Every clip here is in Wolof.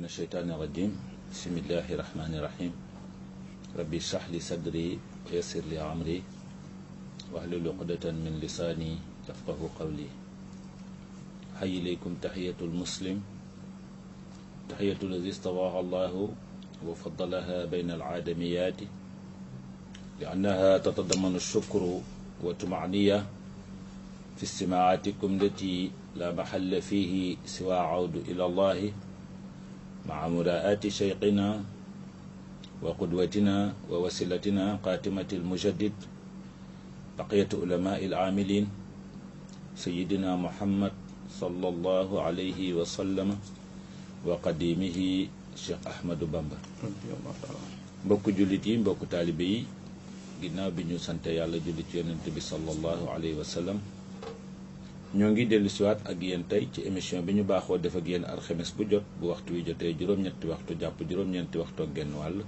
من الشيطان الرجيم بسم الله الرحمن الرحيم ربي اشرح لي صدري ويسر لي أمري واحلل عقدة من لساني يفقه قولي حي إليكم تحية المسلم تحية الذي اصطفاها الله وفضلها بين العادميات لأنها تتضمن الشكر والطمأنينة في استماعاتكم التي لا محل فيه سوى عود إلى الله مع مراءاة شيخنا وقدوتنا ووسيلتنا قاتمة المجدد بقية علماء العاملين سيدنا محمد صلى الله عليه وسلم وقديمه Cheikh Ahmadou Bamba mbokku jullit yi mbokku taalibe yi ginnaaw bi ñu sante yàlla jullit ci yonent bi sallallahu alayhi wa sallam ñoo ngi dellu siwaat ak yéen tey ci émission bi ñu baaxoo def ak yéen alxames bu jot bu waxtu wi jotee juróom-ñetti waxtu jàpp juróom-ñeenti waxtu ak genn wàll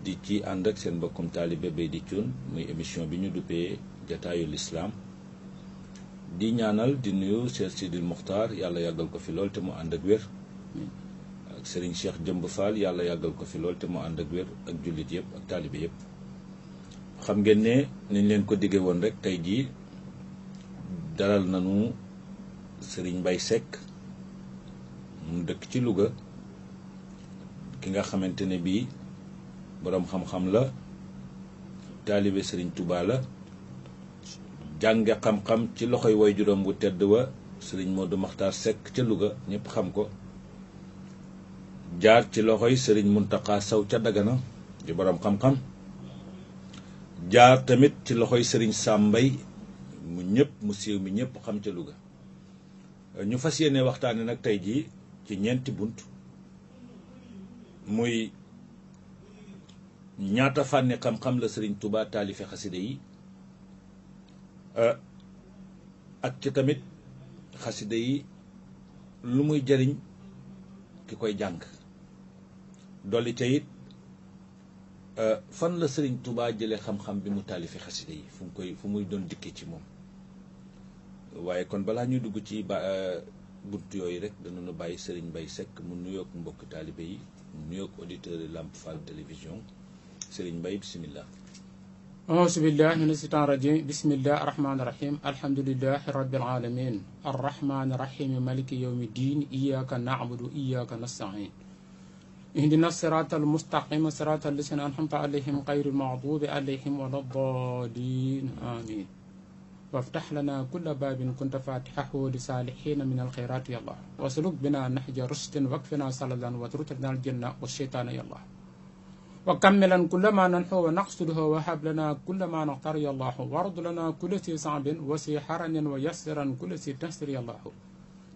di ci ànd ak seen mbokkum taalibe bay di cuun muy émission bi ñu duppee jataayu lislaam di ñaanal di nuyu Cheikh Sidil Muxtaar yàlla yàggal ko fi lool te mu ànd ak wér ak Serigne Cheikh Jëmb Fall yàlla yàggal ko fi lool te mu ànd ak wér ak jullit yëpp ak taalibe yëpp xam ngeen ne niñ leen ko diggee woon rek tey jii dalal nañu Serigne Mbaye Seck mu dëkk ci Louga ki nga xamante ne bii boroom xam-xam la taalibe Serigne Touba la jànge xam-xam ci loxoy way juróom bu tedd wa Serigne Modou Makhtar Seck ca Louga ñëpp xam ko jaar ci loxoy Serigne Mountakha Sow ca Dagana di boroom xam-xam jaar tamit ci loxoy Serigne Sam Mbaye mu siiw mi ñëpp xam ca Louga ñu fas yéene waxtaane nag tey jii ci ñeenti bunt muy ñaata fànni xam-xam la Serigne Touba taalife xaside yi ak ci tamit xaside yi lu muy jariñ ki koy jàng dolli ca it fan la Serigne Touba jëlee xam-xam bi mu taalife xaside yi fu muy doon dikkee ci moom waaye kon balaa ñuy dugg ci bunt yooyu rek danañu bàyyi Serigne Mbaye Seck mu nuyoog mbokk taalibe yi mu nuyoog auditeur yi Lamp Fall télévision Serigne Mbaye bismillah auzu billahi mina shaytaani rajim bismillahi rahmaani rahim alhamdulillahi rabbil alamin arrahmaani rahim maliki yawmi din iyyaka na'budu iyyaka nasta'in ihdina siratal mustaqim siratal lazina an'amta alayhim ghayril maghdubi alayhim waladdallin amin وافتح لنا كل باب كنت فاتحه لصالحين من الخيرات يا الله واسلك بنا نهج رشد واكفنا صللا وتركنا الجنة والشيطان يا الله وكملا كل ما ننحو ونقصده وهب لنا كل ما نختار يا الله وارض لنا كل شيء صعب وسي حرن ويسرا كل شيء تسر يا الله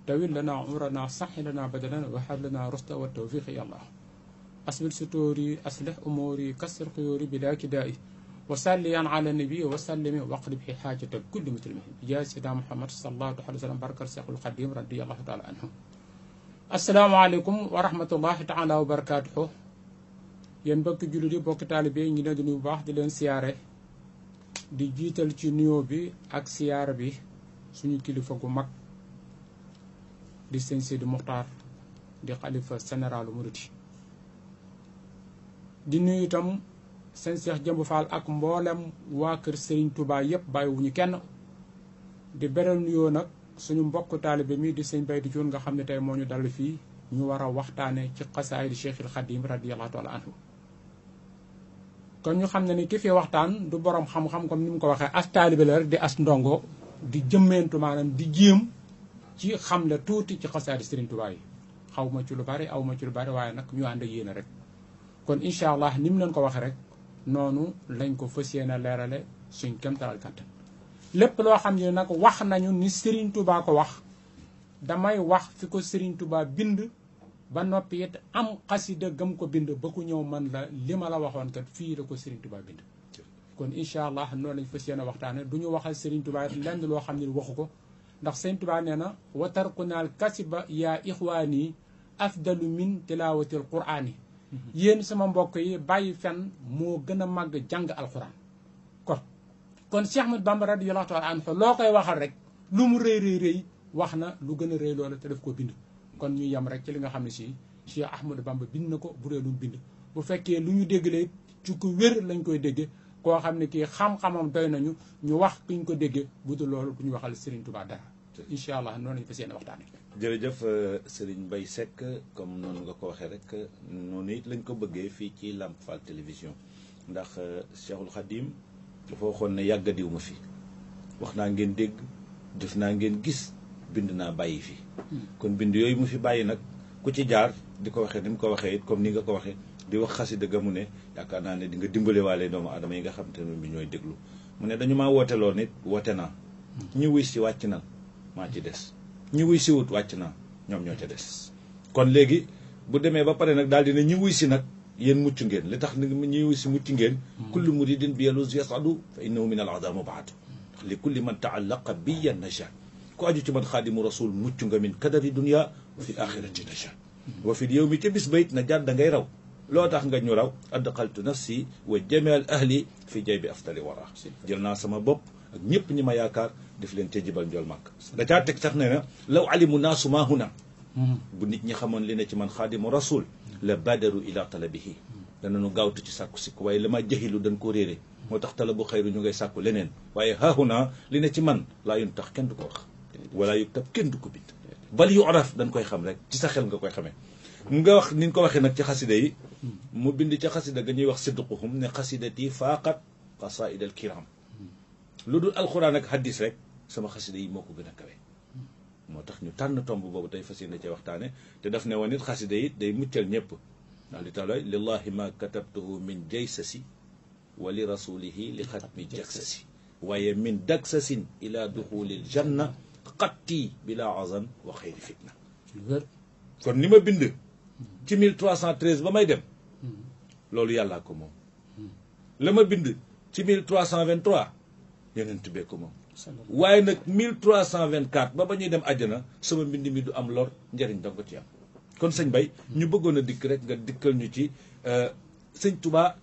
طويل لنا عمرنا صح لنا بدلنا وهب لنا رشد والتوفيق يا الله أسبل ستوري أصلح أموري كسر خيوري بلا كدائي وسليا على النبي وسلم واقلب حاجة كل مسلم يا سيدنا محمد صلى الله عليه وسلم بركة الشيخ القديم رضي الله تعالى عنه السلام عليكم ورحمة الله تعالى وبركاته yéen mbokki jullit yi bokki taalibe yi ngi leen di nuyu bu baax di leen siyaare di jiital ci nuyoo bi ak siyaare bi suñu kilifa gu mag di sëñ Sidi Muxtaar di xalifa généralu Murid di nuyu itam sëñ Cheikh Jëmb Fall ak mboolem waa kër Serigne Touba yëpp bàyyiwuñu kenn di beral nuyoo nag suñu mbokk taalibe mi di sëñ Bay di Cuun nga xam ne tey moo ñu dal fii ñu war a waxtaane ci xasaayid Cheikhul Xadim radiyallahu taala anhu kon ñu xam ne ni ki fi waxtaan du borom xam-xam comme ni mu ko waxee as taalibe la rek di as ndongo di jëmmeentu maanaam di jéem ci xamle tuuti ci xasaayid Serigne Touba yi xaw ma ci lu bari aw ma ci lu bari waaye nag ñu ànd ak yéen rek kon incha allah ni mu leen ko waxee rek noonu lañ ko fas yéene leerale suñ kéemtalaal kàttan lépp loo xam ne nag wax nañu ni Serigne Touba ko wax damay wax fi ko Serigne Touba bind ba noppi it am xasida gëm ko bind ba ku ñëw man la li ma la waxoon kat fii la ko Serigne Touba bind. kon incha allah noonu lañ fas yéene waxtaane du ñu waxal Serigne Touba it lenn loo xam ne waxu ko ndax Serigne Touba nee na wa tarkunaal kasiba yaa ixwaani afdalu min tilaawatil quraani yéen sama mbokk yi bàyyi fen moo gën a màgg jàng alquran kon Cheikh Ahmadou Bamba radiyallahu taala anhu loo koy waxal rek lu mu rëy rëy rëy wax na lu gën a rëy loola te daf ko bind kon ñu yem rek ci li nga xam ne si Cheikh Ahmadou Bamba bind na ko bu dee lu mu bind bu fekkee lu ñu déggalee ci ko wér lañ koy déggee koo xam ne kii xam-xamam doy nañu ñu wax kuñ ko déggee bu dul loolu bu ñu waxal Serigne Touba dara incha allah noonu lañu fas yéene waxtaane jërëjëf Serigne Mbaye Seck comme noonu nga ko waxee rek noonu it lañ ko bëggee fii ci Lamp Fall télévision ndax Cheikhul Khadim dafa waxoon ne yàggadiw ma fi wax naa ngeen dégg def naa ngeen gis bind naa bàyyi fi kon bind yooyu mu fi bàyyi nag ku ci jaar di ko waxee ni mu ko waxee it comme ni nga ko waxee di wax xasida ga mu ne yaakaar naa ne di nga dimbale waale doomu adama yi nga xam te ne bi ñooy déglu mu ne dañu maa woote loo nit woote naa ñu wuy si wàcc na maa ci des ñu wuy si wut wàcc naa ñoom ñoo ca des kon léegi bu demee ba pare nag daal dina ñu wuy si nag yéen mucc ngeen li tax ñuy wuy si mucc ngeen kullu muridin bi yaluz yasadu fa innahu min al adamu baatu li kulli man taallaqa bi yan naja ku aju ci man xaadimu rasul mucc nga min kadari dunia wa fi axirati naja wa fi yow mi ca bis bayit na jaar da ngay raw loo tax nga ñu raw adxaltu nafsi wa jami al ahli fi jay bi aftali wara jël naa sama bopp ak ñëpp ñi ma yaakaar def leen ca jibal njool màkk da caa teg sax ne na law alimu naasu maa huna bu nit ñi xamoon li ne ci man xaadimu rasul la badaru ila talabihi danañu gaawtu ci sàkku sikk waaye la ma jaxilu dañ ko réere moo tax talabu xayru ñu ngay sàkku leneen waaye haahuna li ne ci man laa yun tax kenn du ko wax wala yuktab kenn du ko bind bal yu araf dañ koy xam rek ci sa xel nga koy xamee nga wax ni ñu ko waxee nag ci xasida yi mu bind ca xasida ga ñuy wax sidquhum ne xasidati faaqat qasaid al kiram lu dul alxuraan ak hadis rek sama xasida yi moo ko gën a kawe moo tax ñu tànn tomb boobu tey fas yéene ci waxtaane te daf ne woon it xasida yi day muccal ñëpp ndax li tax lillahi ma katabtuhu min jaysasi wa li rasulihi li xatmi jaksasi waaye min daksasin ila duxulil janna xatti bila azan wa xayri fitna kon ni ma bind ci 1313 ba may dem loolu yàllaa ko moom la ma bind ci 1323 yonent bee ko moom waaye nag 1324 ba ñuy dem àjjana sama mbind mi du am lor njëriñ danga ko ci am kon sëñ Bay ñu bëggoon a dikk rek nga dikkal ñu ci sëñ Touba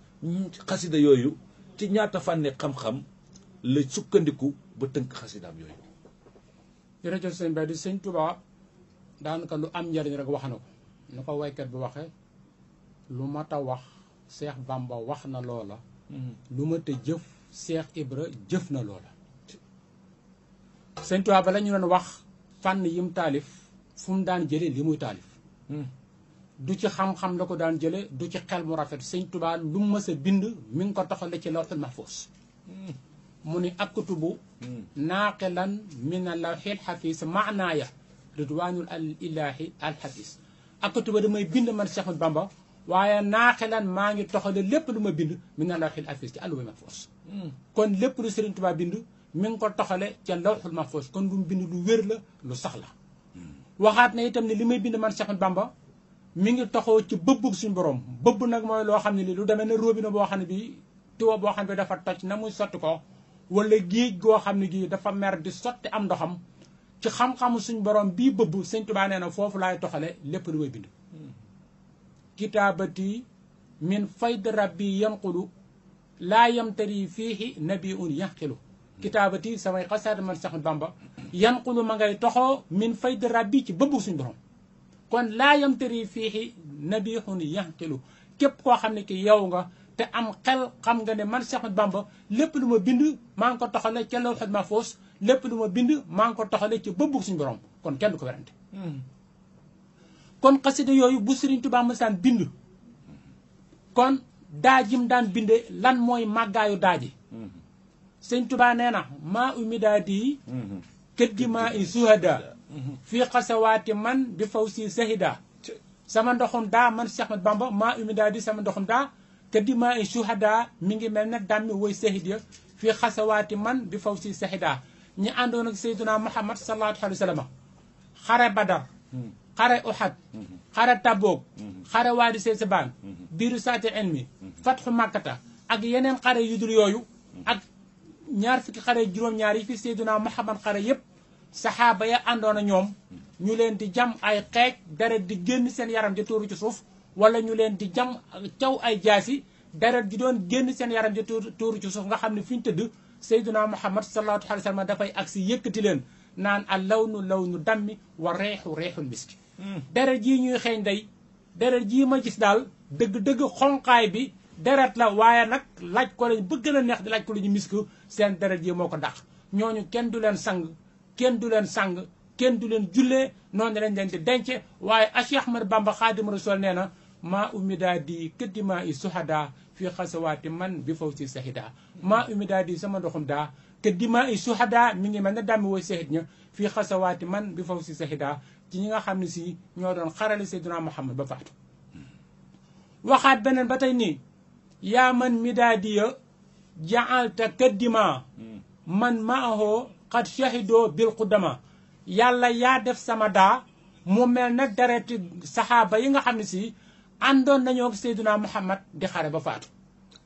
xasida yooyu ci ñaata fànne xam-xam la sukkandiku ba tënk xasidaam yooyu jërëjëf sëñ Bay di sëñ Touba daanaka lu am njëriñ rek wax na ko nu ko waykat bi waxee lu mat a wax Seex Bamba wax na loola lu mat a jëf Seex Ibra jëf na loola sëñ Touba ba la ñu doon wax fànn yim taalif fu mu daan jële li muy taalif du ci xam-xam la ko daan jële du ci xel mu rafet sëñ Touba lu mu mës a bind mi ngi ko toxale ci lawhul mahfuz mu ni aktubu naaqilan min al-lawhil hafiz maanaaya ridwanul ilahi alxafis aktuba damay bind man Cheikh Ahmadou Bamba waaye naaqilan maa ngi toxale lépp lu ma bind min al-lawhil hafiz ci lawhul mahfuz kon lépp lu Serigne Touba bind mi ngi ko toxale ca lawhul mahfuz kon lu mu bind lu wér la lu sax la waxaat na itam ne li may bind man Cheikh Ahmadou Bamba mi ngi toxoo ci bëbbug suñu borom bëbb nag mooy loo xam ne li lu demee ne robinet boo xam ne bi tuwa boo xam ne bi dafa toj na muy sotti ko wala géej goo xam ne gii dafa mer di sotti am ndoxam ci xam-xamu suñu borom bii bëbb sëñ Touba nee na foofu laay toxale lépp lu may bind kitaabati min fayd rabbi yanqulu laa yamtari fiihi nabiun yanqilu kitaabati samay xasaat man Cheikh Ahmadou Bamba yanqulu ma ngay toxoo min fayd rabbi ci bëbbug suñu borom kon laa yamtari fiihi nabiun yanqilu képp koo xam ne ki yow nga te am xel xam nga ne man Cheikh Ahmadou Bamba lépp lu ma bind maa ngi ko toxale ca lawhul mahfuz lépp lu ma bind maa ngi ko toxale ci bëbbug suñu borom kon kenn du ko werante kon xasida yooyu bu Serigne Touba mësaan bind kon daajim daan binde lan mooy màggaayu daaji Serigne Touba nee na maa umidaadi kët gi maa i suhada fii xasawaati man bi faw si sahida sama ndoxum daa man Cheikh Ahmadou Bamba maa umidaadi sama ndoxum daa kët gi maa i suhada mi ngi mel ne dàmmi woy sahid ya fii xasawaati man bi faw si sahida ñi àndoon ak Seydina Muhammad sallallahu alayhi wa sallam xare Badar xare Uhud xare Tabuk xare Waadi Seysabaan biiru saati ilmi fatxu Makkata ak yeneen xare yu dul yooyu ak ñaar fukki xare juróom-ñaar yi fi Seydina Muhammad xare yépp saxaaba ya àndoon a ñoom ñu leen di jam ay xeej deret di génn seen yaram di tuuru ci suuf wala ñu leen di jam caw ay jaasi deret ji doon génn seen yaram di tuuru ci suuf nga xam ne fi ñu tëdd Seydina Muhammad sallallahu alayhi wa sallam dafay agsi yëkkati leen naan al lawnu lawnu dammi wa reexu reexul miski deret jii ñuy xeeñ day deret jii ma gis daal dëgg-dëgg xonqaay bi deret la waaye nag laaj ko lañ bëgg na neex di laaj ko la ñu misk seen deret jii moo ko dàq ñooñu kenn du leen sang kenn du leen sang kenn du leen jullee noonu lañ leen di denc waaye Cheikh Ahmad Bamba Xaadimu Rasuul nee na maa umidaa di këddimaa i suhada fii xasawaati man bi faw si sahida maa umidaa di sama ndoxum daa këddimaa i suhada mi ngi mel ne dàmmi woy sahid ña fii xasawaati man bi faw si sahida ci ñi nga xam ne si ñoo doon xarale Seydina Muhammad ba faatu waxaat beneen ba tey nii yaa man midaadiya jaalta këddimaa man maahoo xad shahidoo bil qudama yàlla yaa def sama daa mu mel na dereti saxaaba yi nga xam ne si àndoon nañoo ak Seydina Muhammad di xare ba faatu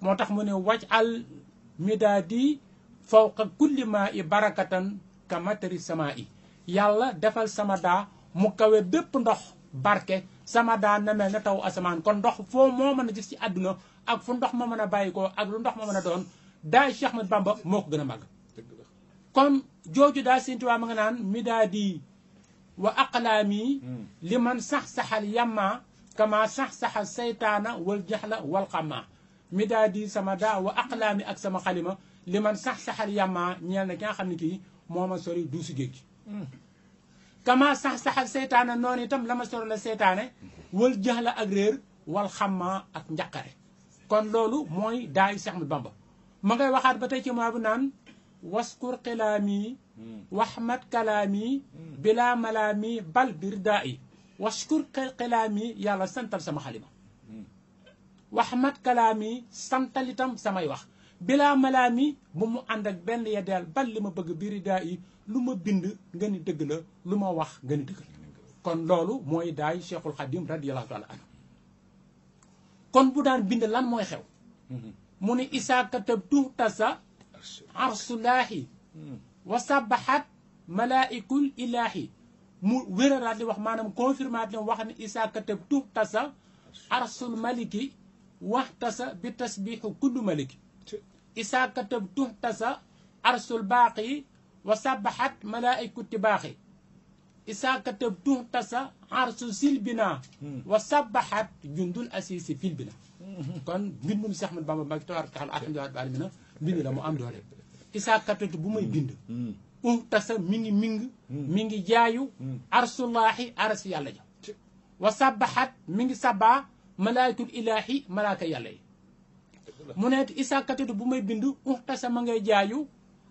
moo tax mu ne waj al midaadi fawqa kulli maa i barakatan ka matari sama i yàlla defal sama daa mu kawe bépp ndox barke sama daa na mel na taw asamaan kon ndox foo moo mën a gis ci àdduna ak fu ndox ma mën a bàyyi ko ak lu ndox ma mën a doon daay Cheikh Ahmad Bamba moo ko gën a màgg kon jooju daal Sëñ Tuubaa ma nga naan midaadi wa aqlaami li man sax-saxal yamma kama sax-saxal saytaana wal jaxla wal xamma midaadi sama daa wa aqlaami ak sama xalima li man sax-saxal yamma ñeel na ki nga xam ne kii moo ma sori duusi géej gi kama sax-saxal saytaana noonu itam la ma sori la saytaane wal jaxla ak réer wal xamma ak njaqare kon loolu mooy daay Cheikh Ahmad Bamba ma ngay waxaat ba tey ci maa bu naan waskur xilaami waxmat kalaami bila malaami bal birdaa i waskur xilaami yàlla santal sama xalima waxmat kalaami santal itam samay wax bila malaami bu mu ànd ak benn yeddeel bal li ma bëgg birdaa i lu ma bind nga ni dëgg la lu ma wax nga ni dëgg la kon loolu mooy daay Cheikhul Xadim radiyallahu taala anhu kon bu daan bind lan mooy xew mu ne isaa katabtu tasa arsulaahi wa sabahat malaikul ilaahi mu wéraraat li wax maanaam confirmaat li wax ne isaa katabtu tasa arsul maliki wax tasa bi tasbiixu kullu maliki isaa katabtu tasa arsul baaqi wa sabahat malaikuti baaxi isaa katabtu tasa arsul silbina wa sabahat jundul asisi filbina kon mbindum Cheikh Ahmad Bamba mag tabaaraka taala alhamdulillahi rabbil aalamiina mbind la mu am doole isaa katatu bu may bind tasa mi ngi jaayu arsulaahi aras yàlla ja wa sabahat mi ngi sabaa malaayikul ilaahi malaaka yàlla yi mu ne isaa katatu bu may bind tasa ma ngay jaayu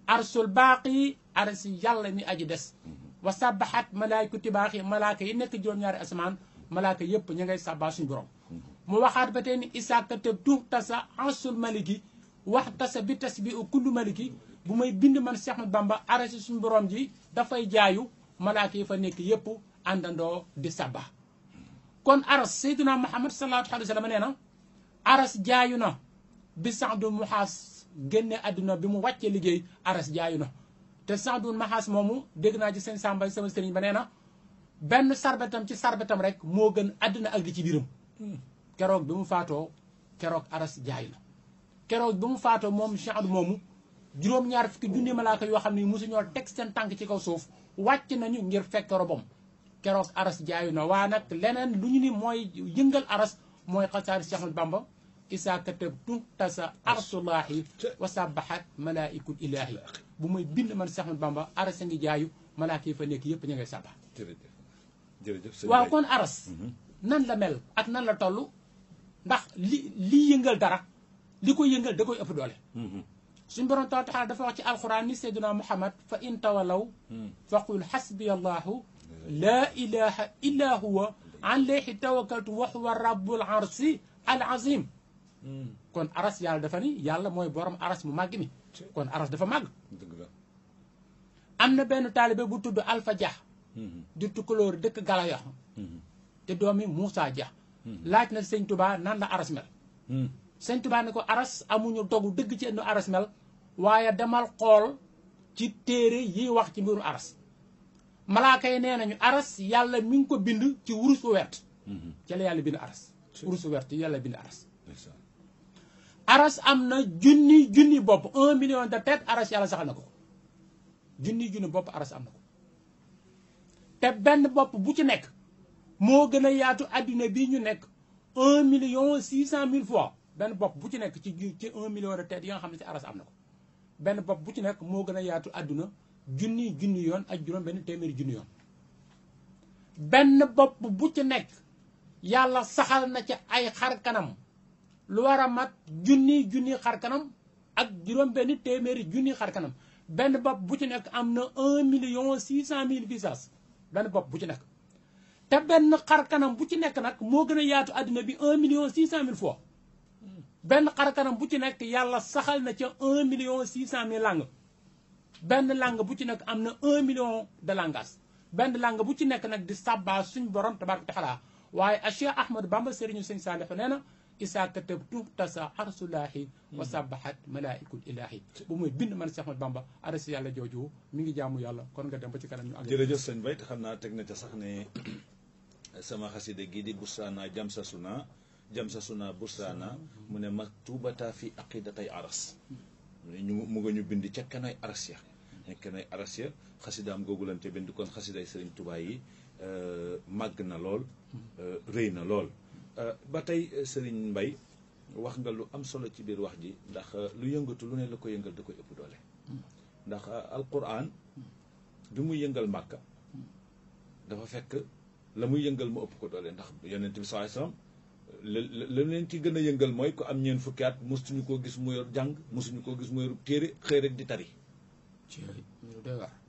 arsul baaqi aras yàlla mi aji des wa sabahat malaayikuti baaxi malaaka yi nekk juróom-ñaari asamaan malaaka yépp ñu ngay sabaa suñu borom mu waxaat ba tey ni isaa katatu tasa arsul maliki wax tasa bi tas bi kullu maliki bu may bind man Cheikh Ahmad Bamba arasi suñu borom ji dafay jaayu malaaka yi fa nekk yépp àndandoo di sabba kon aras Seydina Muhammad sallallahu alayhi wa sallam nee na aras jaayu na bi Saadul Muhaas génne àdduna bi mu wàccee liggéey aras jaayu na te Saadul Muhaas moomu dégg naa ci seen sàmbay sama sëriñ ba nee na benn sarbetam ci sarbetam rek moo gën àdduna ak li ci biiram keroog bi mu faatoo keroog aras jaayu na keroog bi mu faatoo moom Cheikh moomu juróom-ñaar fukki junni malaaka yoo xam ne mosuñoo teg seen tànk ci kaw suuf wàcc nañu ngir fekk robam keroog aras jaayu na waa nag leneen lu ñu ni mooy yëngal aras mooy xasaari Cheikh Ahmad Bamba isaa katabtu tasa arsulaahi wa sabahat malaikul ilaahi bu may bind man Cheikh Ahmad Bamba aras a ngi jaayu malaaka yi fa nekk yëpp ñu ngay sabba waaw kon aras nan la mel ak nan la toll ndax li yëngal dara li ko yëngal da koy ëpp doole suñu borom taala dafa wax ci alquran ni Seydina Muhammad fa in tawalaw faqul xasbiya allahu laa ilaha illa huwa alayhi tawakkaltu wa huwa rabbul arsi al azim kon aras yàlla dafa ni yàlla mooy borom aras mu màgg mi kon aras dafa màgg am na benn taalibe bu tudd Alpha Dia di tukkulóor dëkk Galayo te doomi Moussa Dia laaj na sëñ Touba nan la aras mel sëñ Touba ne ko aras amuñu dogu dëgg ci ëndu aras mel waaye demal xool ci téere yi wax ci mbirum aras malaaka yi nee nañu aras yàlla mi ngi ko bind ci wurus bu wert ci la yàlla bind aras wurus bu wert yàlla bind aras aras am na junni bopp 1 million de tête aras yàlla saxal na ko junni bopp aras am na ko te benn bopp bu ci nekk moo gën a yaatu adduna bii ñu nekk 1,600,000 fois benn bopp bu ci nekk ci 1 million de têtes yi nga xam ne ci aras am na ko benn bopp bu ci nekk moo gën a yaatu adduna junni yoon ak juróom benn téeméeri junni yoon benn bopp bu ci nekk yàlla saxal na ci ay xar kanam lu war a mat junni xar kanam ak juróom benn téeméeri junni xar kanam benn bopp bu ci nekk am na 1,600,000 visages benn bopp bu ci nekk te benn xar kanam bu ci nekk nag moo gën a yaatu àddina bi 1,600,000 fois benn xar kanam bu ci nekk yàlla saxal na ca 1,600,000 langues benn langue bu ci nekk am na 1 million de langages benn langue bu ci nekk nag di sàbbaa suñ borom tabaaraka taala waaye Cheikh Ahmadou Bamba sëriñu sëñ Saalix nee na isaa katabtu tasa arsulaahi wa sabahat malaikul ilahi bu muy bind man Cheikh Ahmadou Bamba arasi yàlla jooju mi ngi jaamu yàlla kon nga dem ba ci kanam ñu àgg. jërëjëf sëñ Bay xam naa teg na ca sax ne sama xasida gii di bustaana jamsasuna bustaana mu ne maktubata fi aqidatay aras mu nga ñu bind ca kanoy aras ya kanoy aras ya xasidaam googu lan ca bind kon xasiday sëriñ Tuubaa yi màgg na lool rëy na lool ba tey sëriñ Mbay wax nga lu am solo ci biir wax ji ndax lu yëngatu lu ne la ko yëngal da koy ëpp doole ndax alquran bi muy yëngal Màkka dafa fekk la muy yëngal mu ëpp ko doole ndax yonent bi sallallahu alayhi wasallam la leen ci gën a yëngal mooy ko am ñeen fukki at mosuñu koo gis mu yor jàng mosuñu koo gis mu yor téere xëy rek di tari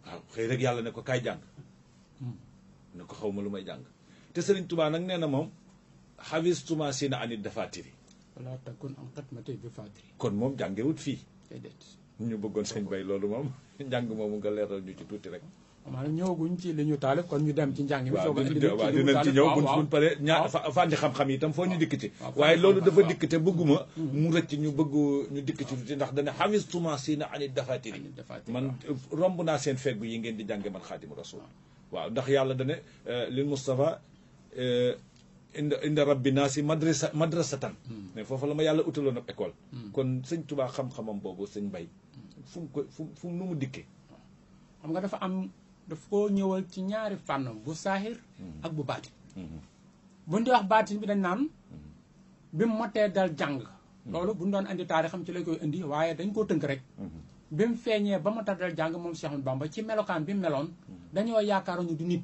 waaw xëy rek yàlla ne ko kaay jàng ne ko xaw ma lu may jàng te Sëriñ Tuubaa nag nee na moom xawis tuma si na anit dafaatiri wala takun an xatmate bi faatiri kon moom jàngewut fii déedéet ñu bëggoon sëñ Bay loolu moom njàng moomu nga leeral ñu ci tuuti rek maanaam ñëwaguñ ci li ñu taalif kon ñu dem ci njàng mi waaw dinañ ci ñëw buñ paree fànni xam-xam yi itam foo ñu dikk ci waaye loolu dafa dikk te bëgguma mu rëcc ñu bëgg ñu dikk ci tuuti ndax dana xawis tuma si na anit dafaatiri man romb naa seen feggu yi ngeen di jànge man Xaadimu Rasuul waaw ndax yàlla dane lil Mustafa inda rabbi naa si madrasatan mais foofu la ma yàlla utaloon ab école kon sëñ Tuubaa xam-xamam boobu sëñ Bay fu mu ko fu nu mu dikkee xam nga daf ko ñëwal ci ñaari fànn bu saahir ak bu baatin buñ di wax baatin bi dañ naan bi mu motee dal jàng loolu buñ doon indi taarix xam ci la koy indi waaye dañ koo tënk rek bi mu feeñee ba motee dal jàng moom Cheikh Ahmadou Bamba ci melokaan bi mu meloon dañoo yaakaaruñu du nit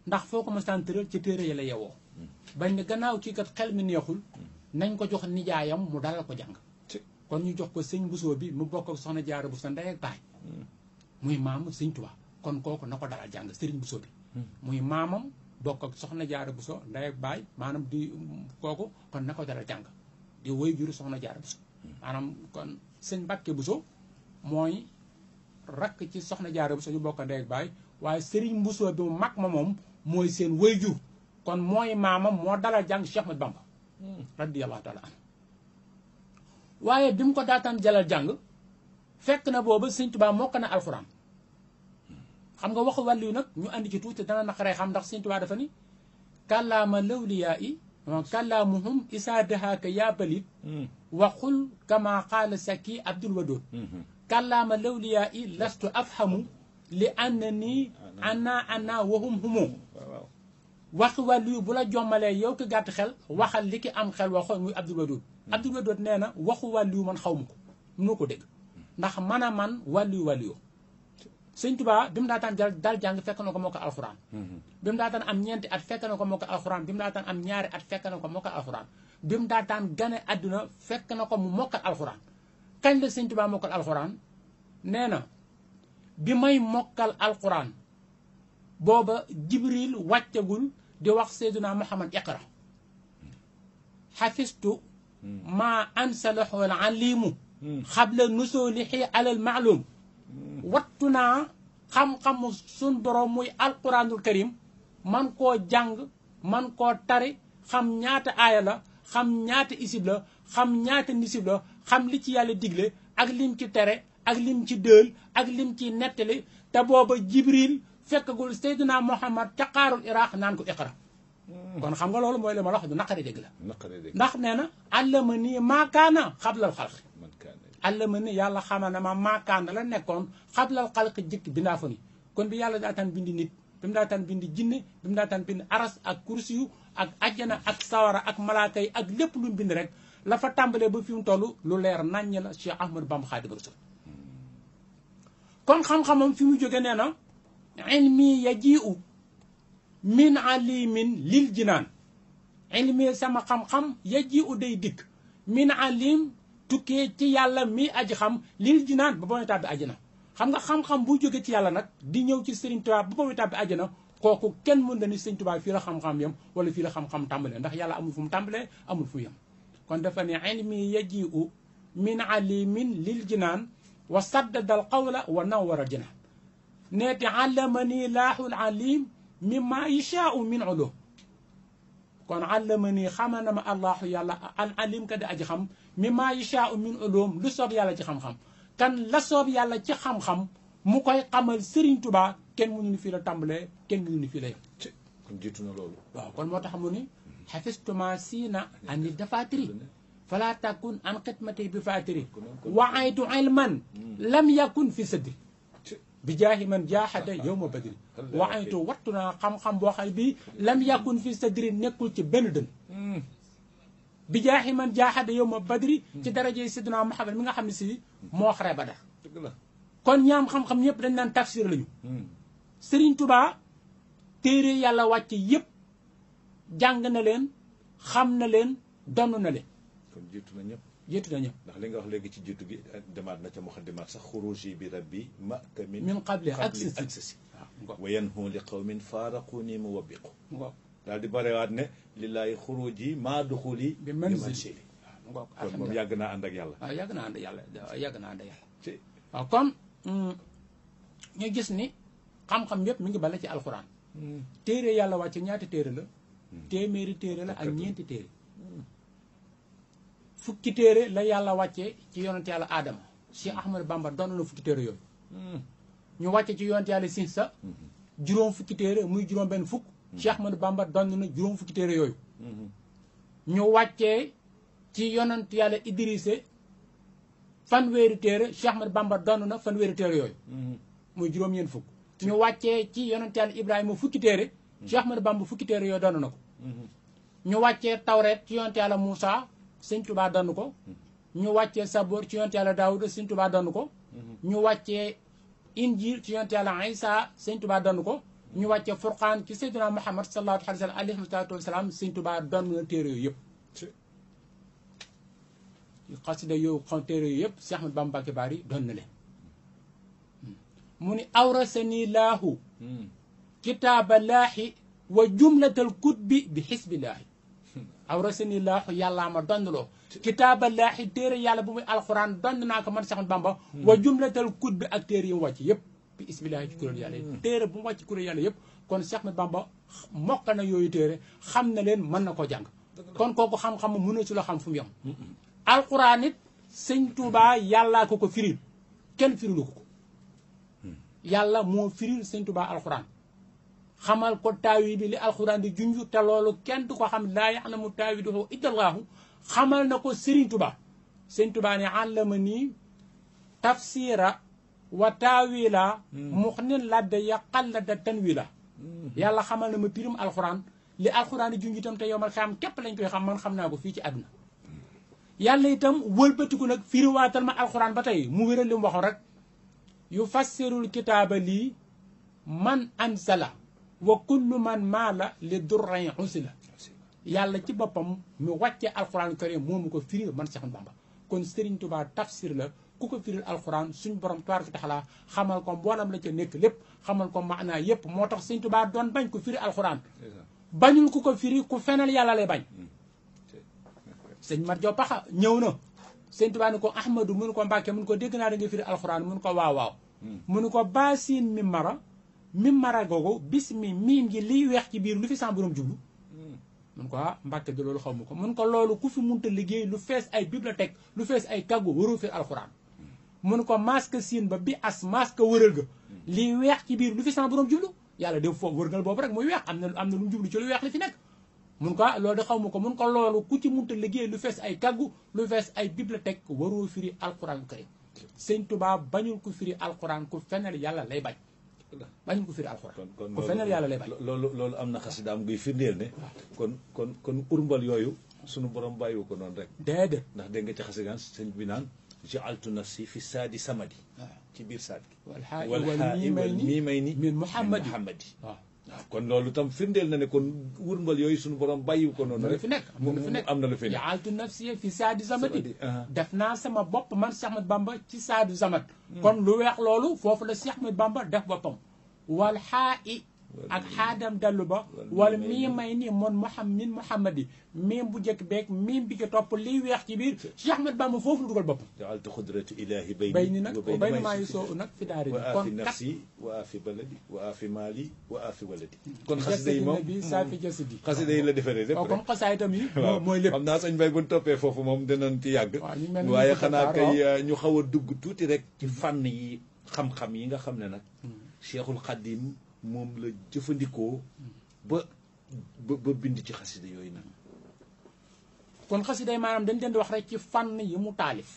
ndax foo ko mostaan tëral ci téere yi la yewoo bañ ne gannaaw kii kat xel mi neexul nañ ko jox nijaayam mu dalal ko jàng kon ñu jox ko sëñ Bousso bi mu bokk ak soxna Jaara Bousso ndey ak baay muy maam sëñ Tuubaa kon kooku na ko dalal jàng sëriñ Bousso bi muy maamam bokk ak soxna Jaara Bousso ndey ak baay maanaam di kooku kon na ko dalal jàng di woy juru soxna Jaara Bousso maanaam kon sëñ Mbàkke Bousso mooy rakk ci soxna Jaara Bousso ñu bokk ndey ak baay waaye sëriñ Bousso bi mu mag ma moom mooy seen woy jur kon mooy maamam moo dalal jàng Cheikh Ahmadou Bamba radiyallahu taala anhu waaye bi mu ko daataan jalal jàng fekk na booba sëñ Tuubaa mokk na alxuraan xam nga waxu wàllu yi nag ñu andi ci tuuti dana naqaree xam ndax sëñ Tuubaa dafa ni kàllaama lawliyaa i kàllaamuhum isaa dahaaka yaa balit waxul kama qaala saki Abdul Wadood kàllaama lawliyaa i lastu afhamu li anna nii ana wahum humoo waxi wàllu yu bu la jommalee yow ki gàtt xel waxal li ki am xel waxoon muy Abdul Wadood Abdul Wadood nee na waxu wàllu yu man xaw ma ko mënoo ko dégg ndax man a man wàllu yu sëñ Tuubaa bi mu daataan dal jàng fekk na ko moo ko alxuraan bi mu daataan am ñeenti at fekk na ko moo ko alxuraan bi mu daataan am ñaari at fekk na ko moo ko alxuraan bi mu daataan gane àdduna fekk na ko mu mokkal alxuraan kañ la sëñ Tuubaa mokkal alxuraan nee na bi may mokkal alxuraan booba Jibril wàccagul di wax Seydina Muhammad iqra xafistu ma ansalahu al alimu xabla nusulihi alal maalum wattu naa xam-xamu suñ borom muy alquranul karim man koo jàng man koo tari xam ñaata aaya la xam ñaata isib la xam ñaata nisib la xam li ci yàlla digle ak lim ci tere ak lim ci dël ak lim ci nettali te booba Jibril fekkagul Seydina Muhammad ca xaarul Iraq naan ko iqra kon xam nga loolu mooy li ma la wax du naqari dégg la ndax nee na allama nii maakaana xablal xalq allama ni yàlla xamal na ma maakaana la nekkoon xablal xalq jëkk bindaa fa ni kon bi yàlla daataan bindi nit bi mu daataan bind jinne bi mu daataan bind aras ak kursiyu ak ajjana ak sawara ak malaaka yi ak lépp lu mu bind rek la fa tàmbalee ba fi mu toll lu leer naññ la Cheikh Ahmadou Bamba Xaadimu Rasuul kon xam-xamam fi mu jóge nee na ilmi yaji'u min alimin lil jinaan ilmi sama xam-xam yaji'u day dikk min alim tukkee ci yàlla mi aji xam lil jinaan ba muy tàbbi àjjana xam nga xam-xam bu jóge ci yàlla nag di ñëw ci Serigne Touba ba muy tàbbi àjjana kooku kenn mën na ni Serigne Touba fii la xam-xam yam wala fii la xam-xam tàmbalee ndax yàlla amul fu mu tàmbalee amul fu yam kon dafa ne ilmi yaji'u min alimin lil jinaan wa saddadal qawla wa nawwara jinaan neeti allamani laahul alim mimma yashaa'u min ulum kon allamani xamal na ma allahu yàlla al alim ka di aji xam mimma yashaa'u min ulum lu soob yàlla ci xam-xam kan la soob yàlla ci xam-xam mu koy xamal Serigne Touba kenn mënu ni fii la tàmbalee kenn mënu ni fii la yem kon jiitu na loolu waaw kon moo tax mu ni xafistuma siina ani dafatiri fala takun an xidmati bi fatiri wa aytu ilman lam yakun fi sadri bi jaahi man jaahada yawma badri wa aytu wattu naa xam-xam boo xam bi lam yakun fi sadri nekkul ci benn dën bi jaahi man jaahada yawma badri ci darajey Sidina Muhammad mi nga xam ne si moo xare Badar kon ñaam xam-xam ñëpp dañ naan tafsir lañu Serigne Touba téere yàlla wàcce yëpp jàng na leen xam na leen donn na leen kon jiitu na ñëpp jiitu na ñëpp ndax li nga wax léegi ci jiitu gi demaat na ca muxaddimaat sax xuruji bi rabbi ma ka min qabli aksisi wa yanhu li qawmin faaraquni muwabbiqu daal di barewaat ne lillahi xuruji maa duxuli bi manzili kon moom yàgg naa ànd ak yàlla waaw yàgg naa ànd yàlla yàgg naa ànd yàlla waaw kon ñu gis ni xam-xam yëpp mi ngi bala ci alxuraan téere yàlla wàcce ñaati téere la téeméeri téere la ak ñeenti téere fukki téere la yàlla wàcce ci yonent yàlla aadama Cheikh Ahmadou Bamba doon na fukki téere yooyu ñu wàcce ci yonent yàlla Sinsa juróom fukki téere muy juróom benn fukk Cheikh Ahmadou Bamba doon na juróom fukki téere yooyu ñu wàccee ci yonent yàlla Idrissé fanweeri téere Cheikh Ahmadou Bamba doon na fanweeri téere yooyu muy juróom-ñeent fukk ñu wàccee ci yonent yàlla Ibrahima fukki téere Cheikh Ahmadou Bamba fukki téere yooyu doon na ko ñu wàccee tawreet ci yonent yàlla Moussa Sëñ Touba doon ko ñu wàccee Saboor ci yonent yàlla Daawuda Sëñ Touba doon ko ñu wàccee Injil ci yonent yàlla Isa Sëñ Touba doon ko ñu wàccee Furqaan ci Seydina Muhammad sallallahu alayhi wa sallam Sëñ Touba doon na téere yooyu yëpp xasida yow xam téere yooyu yëpp Cheikh Ahmadou Bamba Mbacké Bari doon na leen mu ni awrasani laahu kitaaba laahi wa jumlatal kutbi bi xisbillaahi awrasani laahu yàllaa ma donnloo kitaaba laahi téere yàlla bu muy alxuraan donn naa ko man Cheikh Ahmadou Bamba wa jumlatal kutbi ak téere yi mu wàcc yëpp bi xisbillaahi ci kuréel yàlla yi téere bu mu wàcc kuréel yàlla yëpp kon Cheikh Ahmadou Bamba mokk na yooyu téere xam na leen mën na ko jàng kon kooku xam-xam mën na ci la xam fu mu yem alxuraan it Sëñ Touba yàllaa ko firil kenn firilu ko yàlla moo firil Sëñ Touba alxuraan xamal ko taawi bi li alxuraan di junj te loolu kenn du ko xam laa ya'lamu taawilahu illallaahu xamal na ko Serigne Touba Sëñ Touba ne allama nii tafsira wa taawila muxnin ladda yaqallada tanwila yàlla xamal na ma pirim alxuraan li alxuraan di junj itam te yomal xam képp lañ koy xam man xam naa ko fii ci àdduna yàlla itam wëlbatiku nag firiwaatal ma alxuraan ba tey mu wéral li mu waxoon rek yu fassirul kitaaba lii man ansala wa kullu man maala li durrain usila yàlla ci boppam mu wàccee alxuraan karim moomu ko firil man Cheikh Ahmadou Bamba kon Serigne Touba tafsir la ku ko firil alxuraan suñ borom tabaaraka wa taala xamal ko mboolam la ca nekk lépp xamal ko maanaa yépp moo tax Serigne Touba doon bañ ko firi alxuraan bañul ku ko firi ku fenal yàlla lay bañ sëñ Mat Jow Paxa ñëw na Sëñ Touba ni ko Ahmadou mënu ko Mbàkke mënu ko dégg naa da nga firi alxuraan mënu ko waaw waaw mënu ko baasin mi mara googu bis mi miim gi liy weex ci biir lu fi sa borom jublu mun ko Mbàkke di loolu xaw ma ko mun ko loolu ku fi munta liggéey lu fees ay bibliothèque lu fees ay kàggu waroo firi alxuraan mun ko masque siin ba bi as masque wëral ga liy weex ci biir lu fi sa borom jublu yàlla def foofu wërngal boobu rek muy weex am na lu mu jublu ci lu weex li fi nekk mun ko loolu de xaw ma ko mun ko loolu ku ci munta liggéey lu fees ay kàggu lu fees ay bibliothèque waroo firi alxuraan karim Sëñ Touba bañul ko firi alxuraan ku fenal yàlla lay bañ bañu ko firi alxuraan kon ku fenal yàlla lay bañ loolu am na xasidaam guy firndeel ne kon urmbal yooyu sunu borom bàyyiwu ko noonu rek déedéet ndax dégg nga ci xasigaan sëñ bi naan ja'altu nafsi fi saadi samadi ci biir saad gi wal xaa'i wal miimayni min muhammadi waaw kon loolu tam firndeel na ne kon wurmbal yooyu suñu borom bàyyiwu ko noonu rek fi nekk am na lu fi nekk ja'altu nafsi fi saadi samadi def naa sama bopp man Cheikh Ahmad Bamba ci saadu samad kon lu weex loolu foofu la Cheikh Ahmad Bamba def boppam wal xaa'i ak xaadam dallu ba wala miimayni mon min muhammadi miim bu njëkk beeg miim bi ko topp liy weex ci biir Cheikh Ahmad Bamba foofu la dugal boppam ja'altu xudratu ilaahi bayni nag bayni maa yi soo nag fi daari wa afi nafsi wa afi baladi wa afi maali wa afi waladi kon xasida yi moom bi saafi jasadi xasida yi la defaree lépp comme xasaay itam yi mooy lépp xam naa sañ bay buñ toppee foofu moom dinañ ci yàgg waaye xanaa kay ñu xaw a dugg tuuti rek ci fànn yi xam-xam yi nga xam ne nag Cheikhul Khadim moom la jëfandikoo ba bind ci xasida yooyu nag kon xasida yi maanaam dañ leen di wax rek ci fànn yi mu taalif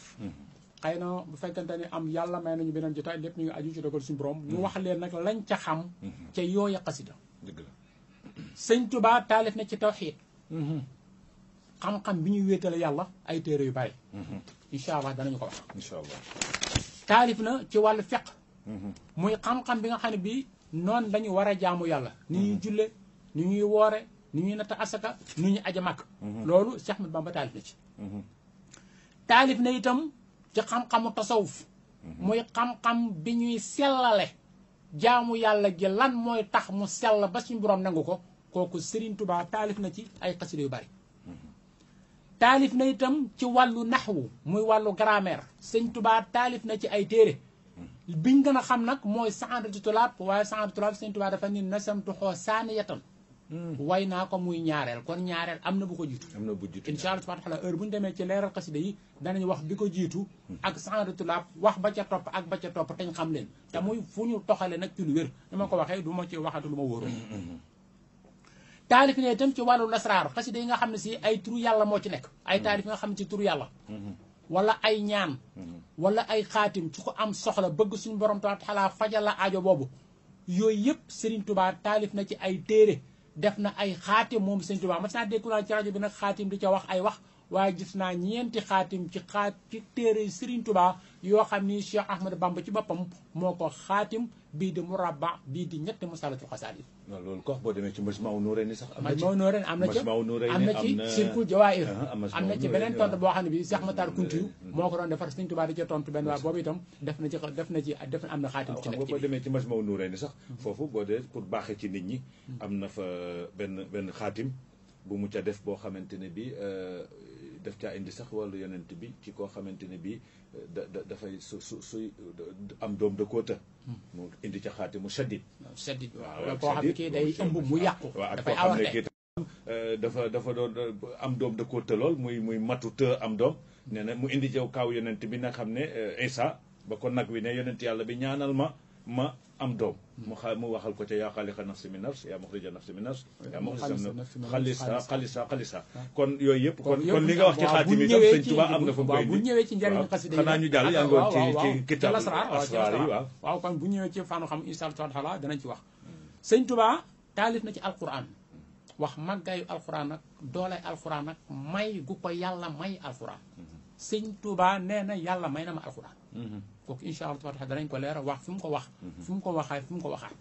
xëy na bu fekkente ni am yàlla may nañu beneen jotaay lépp ñu ngi aju ci dogal suñu borom ñu wax leen nag lañ ca xam ca yooya xasida dëgg la sëñ Tuubaa taalif na ci tawxiid xam-xam bi ñuy wéetale yàlla ay téere yu bari incha allah danañu ko wax incha allah taalif na ci wàllu fiq muy xam-xam bi nga xam ne bii noonu lañu war a jaamu yàlla ni ñuy julle ni ñuy woore ni ñuy natt asaka ni ñuy aja màkk loolu Cheikh Ahmad Bamba taalif na ci taalif na itam ci xam-xamu tasawuf muy xam-xam bi ñuy sellale jaamu yàlla gi lan mooy tax mu sell ba suñu borom nangu ko kooku Serigne Touba taalif na ci ay xasida yu bari taalif na itam ci wàllu naxwu muy wàllu grammaire Sëñ Touba taalif na ci ay téere biñ gën a xam nag mooy saadatu tulaab waaye saadatu tulaab Sëñ Tuubaa dafa ni nasamtu xoo saaniyatan way naa ko muy ñaareel kon ñaareel am na bu ko jiitu am na bu jiitu incha allah taala heure bu ñu demee ci leeral xasida yi danañ wax bi ko jiitu ak saadatu tulaab wax ba ca topp ak ba ca topp teñ xam leen te muy fu ñu toxale nag ci lu wér dama ko waxee du ma ci waxatu lu ma wóoroo taalif ne itam ci wàllu lasraar xasida yi nga xam ne si ay turu yàlla moo ci nekk ay taalif yi nga xam ne ci turu yàlla wala ay ñaan wala ay xaatim ci ko am soxla bëgg suñu borom taala fajal la aajo boobu yooyu yëpp Serigne Touba taalif na ci ay téere def na ay xaatim moom Serigne Touba mas naa dégg ci rajo bi nag xaatim di ca wax ay wax waaye gis naa ñeenti xaatim ci téere Serigne Touba yoo xam ni Cheikh Ahmad Bamba ci boppam moo ko xaatim bii di murabba bii di ñetti musalatul xasaayid non loolu ko wax boo demee ci Majmahun Nurayni sax am na ci Majmahun Nurayni am na ci Sirkul Jawaahir am na ci beneen tontu boo xam ne bi Cheikh Matar Kunti moo ko doon defar Serigne Touba di ca tontu benn waaye boobu itam def na am na xaatim ci nekk boo demee ci Majmahun Nurayni sax foofu boo dee pour baaxee ci nit ñi am na fa benn xaatim bu mu ca def boo xamante ne bi daf caa indi sax wàllu yonent bi ci koo xamante ne bi dafay suy am doom da koo të mu indi ca xaati mu shaddid waaw koo xam ne kii day ëmb mu yàqu waaw koo xam ne kii dafa doon am doom da koo të lool muy matu të am doom nee na mu indi ca kaaw yonent bi nga xam ne Isa ba ko nag wi ne yonent yàlla bi ñaanal ma am doom mu waxal ko ca yaa xaaliqa nafsi min nafs yaa muxrija nafsi min nafs yaa muxrija xalisa kon yooyu yëpp kon li nga wax ci xaatim yi tam Sëñ Tuubaa am na fa waaw bu ñëwee ci njëriñu xasida yi xanaa ñu jàll yaa ngoon ci kitaab asraar yi waaw kon bu ñëwee ci fànnu xam insha Allah taala danañ ci wax Sëñ Tuubaa taalif na ci alquran wax màggaayu alquran nag doolay alquran nag may gu ko yàlla may alquran Sëñ Tuubaa nee na yàlla may na ma alquran kooku incha allah taala danañ ko leer wax fi mu ko wax fi mu ko waxaat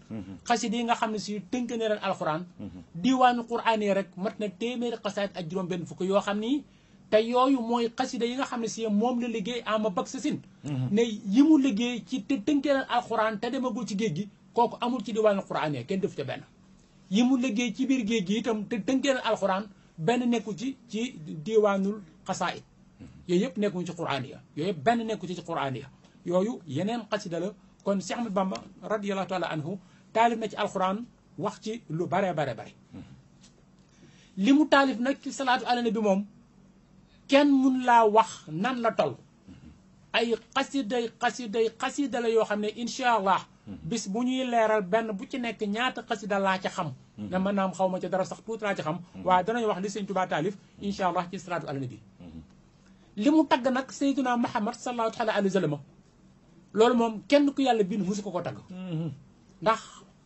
xasida yi nga xam ne si tënk ne leen alxuraan diwaanu quraan yi rek mat na téeméeri xasaayid ak juróom benn fukk yoo xam ni te yooyu mooy xasida yi nga xam ne si moom la liggéey ama bag sa sin ne yi mu liggéey ci te tënkee leen alxuraan te demagul ci géej gi kooku amul ci diwaanu quraan yi kenn def ca benn yi mu liggéey ci biir géej gi itam te tënkee leen alxuraan benn nekku ci diwaanul xasaayid yooyu yëpp nekkuñu ci quraan ya yooyu yëpp benn nekku ci quraan ya yooyu yeneen xasida la kon Cheikh Ahmad Bamba radiyallahu taala anhu taalif na ci alxuraan wax ci lu bare li mu taalif nag ci salaatu ala nabi moom kenn mun laa wax nan la tol ay xasida la yoo xam ne incha allah bis bu ñuy leeral benn bu ci nekk ñaata xasida laa ca xam na mën naam xaw ma ca dara sax tuuti laa ca xam waaye danañ wax li Sëñ Tuubaa taalif incha allah ci salaatu ala nabi li mu tagg nag Seydina Muhammad sallallahu taala alayhi wa sallam loolu moom kenn ku yàlla bind musu ko tagg ndax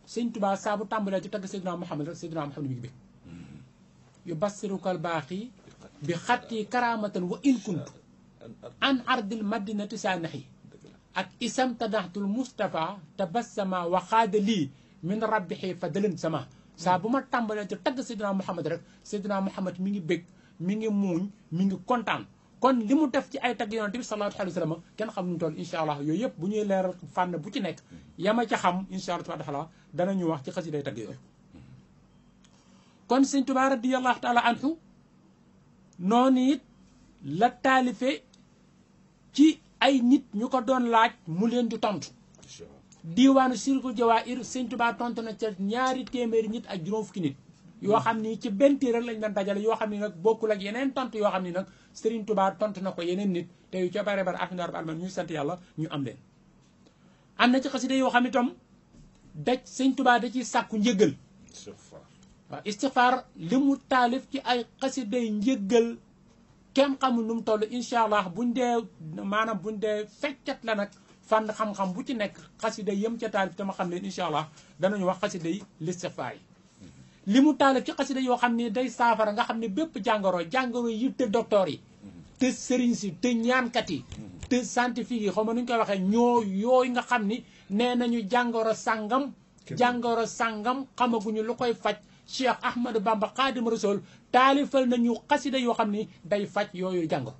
sëñ Tuubaa saa bu tàmbalee ci tagg Seydina Muhammad rek Seydina Muhammad mi ngi bég yu bassirukal baaxi bi xatti karamatan wa in kunt an ardil madinati saa naxi ak isam tadaxtul Moustapha tabassama wa xaada lii min rabbihi fadlan sama saa bu ma tàmbalee ci tagg Seydina Muhammad rek Seydina Muhammad mi ngi bég mi ngi muuñ mi ngi kontaan kon li mu def ci ay tagg yonent bi sallallahu alayhi wa sallam kenn xam nu mu toll incha allah yooyu yëpp bu ñuy leeral fànn bu ci nekk yama ca xam incha allah taala danañu wax ci xasiday tagg yooyu kon sëñ Tuubaa radiyallahu taala anhu noonu it la taalife ci ay nit ñu ko doon laaj mu leen di tontu diiwaanu sirku jawaahir sëñ Tuubaa tontu na ca 2 téeméeri nit ak juróom fukki nit yoo xam ni ci benn téere lañ doon dajale yoo xam ni nag bokkul ak yeneen tontu yoo xam ni nag Serigne Touba tontu na ko yeneen nit te yu ca bare bare alhamdulilah rabbil alamin ñuy sant yàlla ñu am leen. am na ci xasida yoo xam itam daj sëñ Touba da ciy sàkku njëggal. waaw istixfaar li mu taalif ci ay xasiday njëggal kenn xamul nu mu toll incha allah buñ dee maanaam buñ dee feccat la nag fànn xam-xam bu ci nekk xasida yëm ca taalif te ma xam leen incha allah danañu wax xasiday listixfaar yi. li mu taalif ci xasida yoo xam ni day saafara nga xam ne bépp jàngoro yi te docteur yi te sëriñ si te ñaankat yi te scientifique yi xaw ma nu ñu koy waxee ñoo yooyu nga xam ni nee nañu jàngoro sàngam xamaguñu lu koy faj Cheikh Ahmadou Bamba Xaadim Rasul taalifal nañu xasida yoo xam ni day faj yooyu jàngoro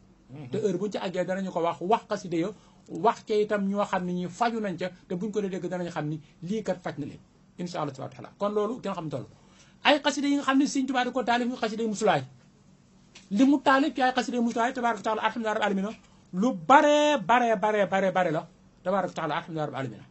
te heure buñu ci àggee danañu ko wax xasida yo wax ca itam ñoo xam ne ñi faju nañ ca te buñ ko dee dégg danañu xam ni lii kat faj na leen incha allah taala kon loolu gën xam toll ay xasida yi nga xam ne Sëñ Tuubaa da ko taalif ñu xasida musulaay li mu taalif ci ay xasida musulaay tabaaraka taala alhamdulilah rabbil alamina lu bare la tabaaraka taala alhamdulilah rabbil alamina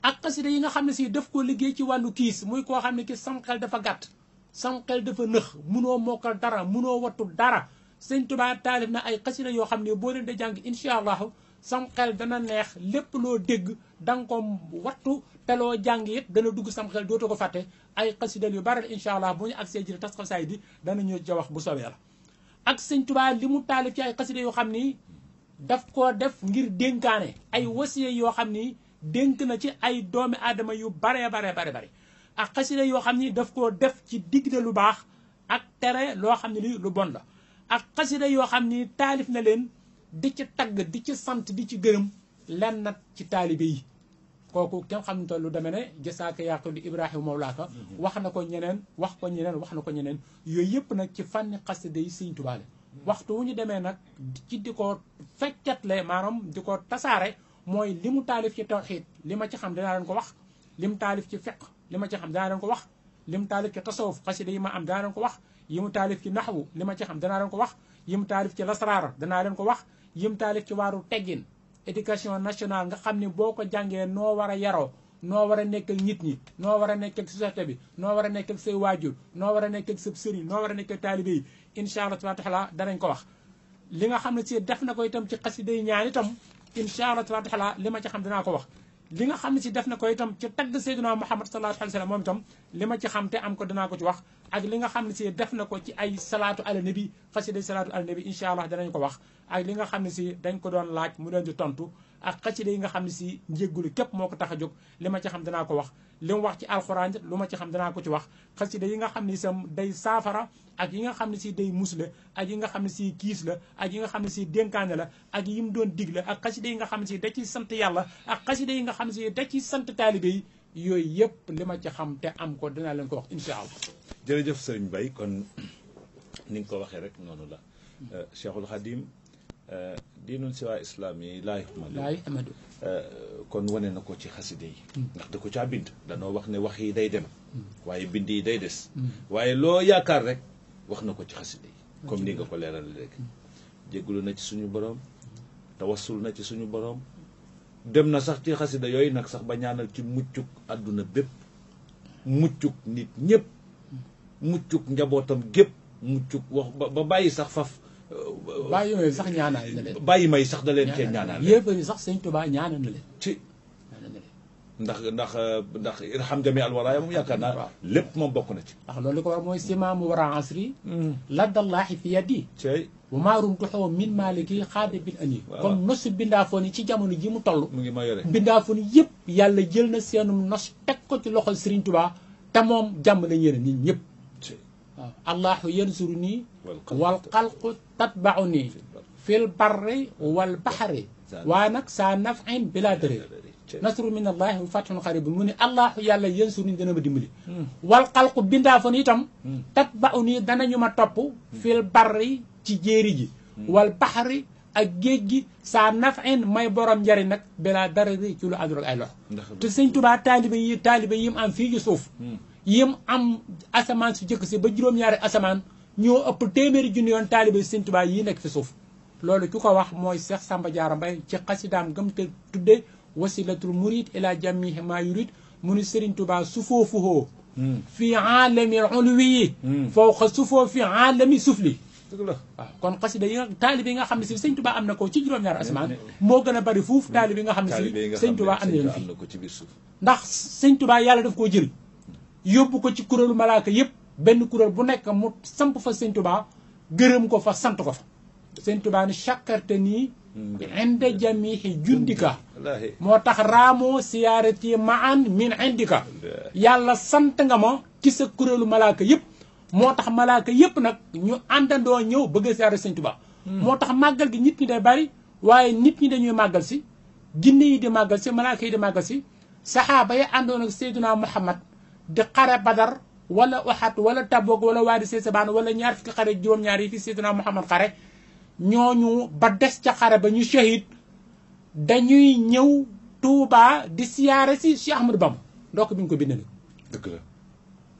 ak xasida yi nga xam ne si daf ko liggéey ci wàllu kiis muy koo xam ne ki sam xel dafa gàtt sam xel dafa nëx munoo mokkal dara munoo wattu dara Sëñ Tuubaa taalif na ay xasida yoo xam ne boo leen di jàng incha allahu sam xel dana neex lépp loo dégg da nga ko wattu te loo jàng it dana dugg sam xel dootoo ko fàtte ay xasidal yu bari incha allah bu ñu agsee ji tas xasaay di danañu ja wax bu soobee la ak Sëñ Tuubaa li mu taalif ci ay xasida yoo xam ni daf koo def ngir dénkaane ay wasiye yoo xam ni dénk na ci ay doomi aadama yu bare ak xasida yoo xam ni daf koo def ci digle lu baax ak tere loo xam ne li lu bon la ak xasida yoo xam ni taalif na leen di ci tagg di ci sant di ci gërëm lenn nag ci taalibe yi kooku kenn xam ne lu demee ne jasaaka yàqu li Ibrahima Mawlaaka wax na ko ñeneen wax na ko ñeneen yooyu yëpp nag ci fànni xasida yi Sëñ Tuubaa la waxtu wu ñu demee nag ci di ko feccatle maanaam di ko tasaare mooy li mu taalif ci tawxiid li ma ci xam dinaa leen ko wax li mu taalif ci fiq li ma ci xam dinaa leen ko wax li mu taalif ci tasawuf xasida yi ma am dinaa leen ko wax yi mu taalif ci naxwu li ma ci xam dinaa leen ko wax yi mu taalif ci lasraar danaa leen ko wax yi mu taalif ci waaru teggin éducation nationale nga xam ne boo ko jàngee noo war a yaroo noo war a nekk ak nit ñi noo war a nekk ak société bi noo war a nekk ak say waajur noo war a nekk ak sa sëriñ noo war a nekk ak taalibe yi incha allah taala danañ ko wax li nga xam ne si def na ko itam ci xasida yi ñaan itam incha allah taala li ma ci xam dinaa ko wax li nga xam ne si def na ko itam ci tagg Seydina Muhammad sallallahu alayhi wa sallam moom itam li ma ci xam te am ko dinaa ko ci wax ak li nga xam ne si def na ko ci ay salaatu ala nabi xasida salaatu ala nabi incha allah danañ ko wax ak li nga xam ne si dañ ko doon laaj mu leen di tontu ak xasida yi nga xam ne si njéggulu képp moo ko tax a jóg li ma ci xam danaa ko wax li mu wax ci alxuraan lu ma ci xam danaa ko ci wax xasida yi nga xam ne sam day saafara ak yi nga xam ne si day musle ak yi nga xam ne si kiis la ak yi nga xam ne si dénkaane la ak yi mu doon digle ak xasida yi nga xam ne si da ciy sant yàlla ak xasida yi nga xam ne si da ciy sant taalibe yi yooyu yëpp li ma ci xam te am ko dinaa leen ko wax incha allah. jërëjëf sëriñ Baye kon ni nga ko waxee rek noonu la Cheikhul Khadim diinun si waa islam yi laay xamadu kon wane na ko ci xaside yi ndax da ko caa bind danoo wax ne wax yi day dem waaye bind yi day des waaye loo yaakaar rek wax na ko ci xaside yi comme ni nga ko leeral léegi jéggulu na ci suñu borom tawassul na ci suñu borom dem na sax ci xasida yooyu nag sax ba ñaanal ci muccuk àdduna bépp muccuk nit ñëpp muccuk njabootam gépp muccuk wax ba bàyyi sax faf bàyyi may sax ñaanal na leen bàyyi may sax da leen cee ñaanal yëpp yi sax Sëñ Tuubaa ñaanal na leen ci ndax irham jami alwaraaya moom yaakaar naa lépp moom bokk na ci ndax loolu li ko war mooy simaamu wara asri laddallaahi fi yadi wa maarum tuxoo min maaliki xaade bil ani comme nosu bindaafoon yi ci jamono ji mu toll mu ngi ma yore bindaafoon yëpp yàlla jël na seenum nos teg ko ci loxol Serigne Touba te moom jàmm lañ yéene nit ñëpp waaw allahu yansuru nii wal xalqu tatbau nii fil barri wal baxari waaye nag saa nafin bila dëre nasru min allahi wa fathun xaribun mu ne allahu yàlla yansuru nii dana ma dimbali wal xalqu bindaafoon itam tatbau nii danañu ma topp fil barri ci jéeri ji wal baxari ak géej gi saa nafin may borom njariñ nag bila dëre ci lu àndul ak ay lox te sëñ Tuubaa taalibe yi mu am fii ci suuf yim am asamaan su jëkk si ba juróom-ñaari asamaan ñoo ëpp téeméeri junni yoon taalibe Sëñ Tuubaa yi nekk fi suuf loolu ki ko wax mooy Cheikh Samba Diarra Mbaye ci xasidaam gëm te tudde wasilatul murid ila jamihi ma yurid mu ni Sëriñ Tuubaa sufoofuhoo fi aalami ulwi fawqa sufoo fi aalami sufli waaw kon xasida yi nga taalibe yi nga xam ne si Sëñ Tuubaa am na ko ci juróom-ñaari asamaan moo gën a bari fuuf taalibe yi nga xam ne si Sëñ Tuubaa am na leen fii ndax Sëñ Tuubaa yàlla daf koo jël yóbbu ko ci kuréelu malaaka yëpp benn kuréel bu nekk mu samp fa Sëñ Tuubaa gërëm ko fa sant ko fa Sëñ Tuubaa ni chakkarte nii inde jamihi jundika moo tax raamoo siyaarati maan min indika yàlla sant nga ma ci sa kuréelu malaaka yëpp moo tax malaaka yëpp nag ñu àndandoo ñëw bëgg a siyaare Sëñ Tuubaa moo tax màggal gi nit ñi day bari waaye nit ñi dañuy màggal si jinne yi di màggal si malaaka yi di màggal si saxaaba yi àndoon ak Seydina Muhammad di xare Badar wala Uhud wala Tabuk wala Waadi Seysabaan wala ñaar fukki xare juróom-ñaar yi fi Seydina Muhammad xare ñooñu ba des ca xare ba ñu shahid dañuy ñëw Touba di siyaare si Cheikh Ahmadou Bamba ndokk bi ñu ko bindee dëgg la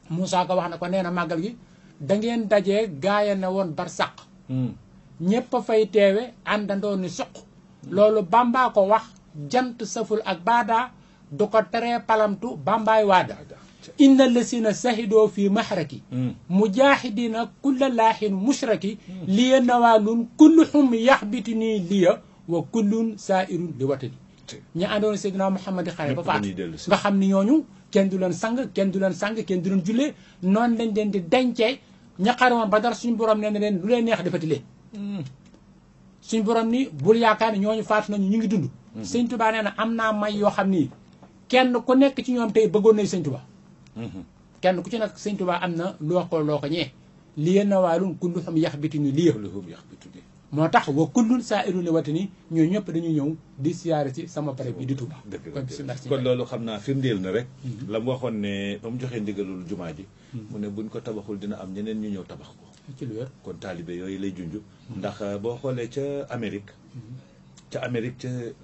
Moussa ko wax na ko nee na màggal gi da ngeen dajee gaaya ne woon barsàq ñépp a fay teewe àndandoo ni suq loolu Bamba ko wax jant saful ak baada du ko teree palamtu Bambaay waada inna lasina sahidoo fi mahraki mujahidina kulla laahin mushraki liya nawaalun kulluhum yaxbiti nii liya wa kullun sairun li watani ñu àndoon Seydina Muhammad xare ba faat nga xam ni ñooñu kenn du leen sang kenn du leen sang kenn du leen jullee noonu lañ leen di dencee ña xare woon Badar suñu borom nee na leen lu leen neex defati leen suñu borom ni bul yaakaar ne ñooñu faatu nañu ñu ngi dund Sëñ Tuubaa nee na am naa may yoo xam ni kenn ku nekk ci ñoom tey bëggoon nañ Sëñ Tuubaa kenn ku ci nekk Sëñ Tuubaa am na loo ko ñee liya nawaalun kulluhum yaxbituni liya moo tax wa kullun saa'irun li watani ñoo ñëpp dañuy ñëw di siyaare ci sama pare bi di Tuubaa kon loolu xam naa firndeel na rek la mu waxoon ne ba mu joxee ndigalul jumaa ji mu ne buñ ko tabaxul dina am ñeneen ñu ñëw tabax ko ci lu wér kon taalibe yooyu lay junj ndax boo xoolee ca Amérique ca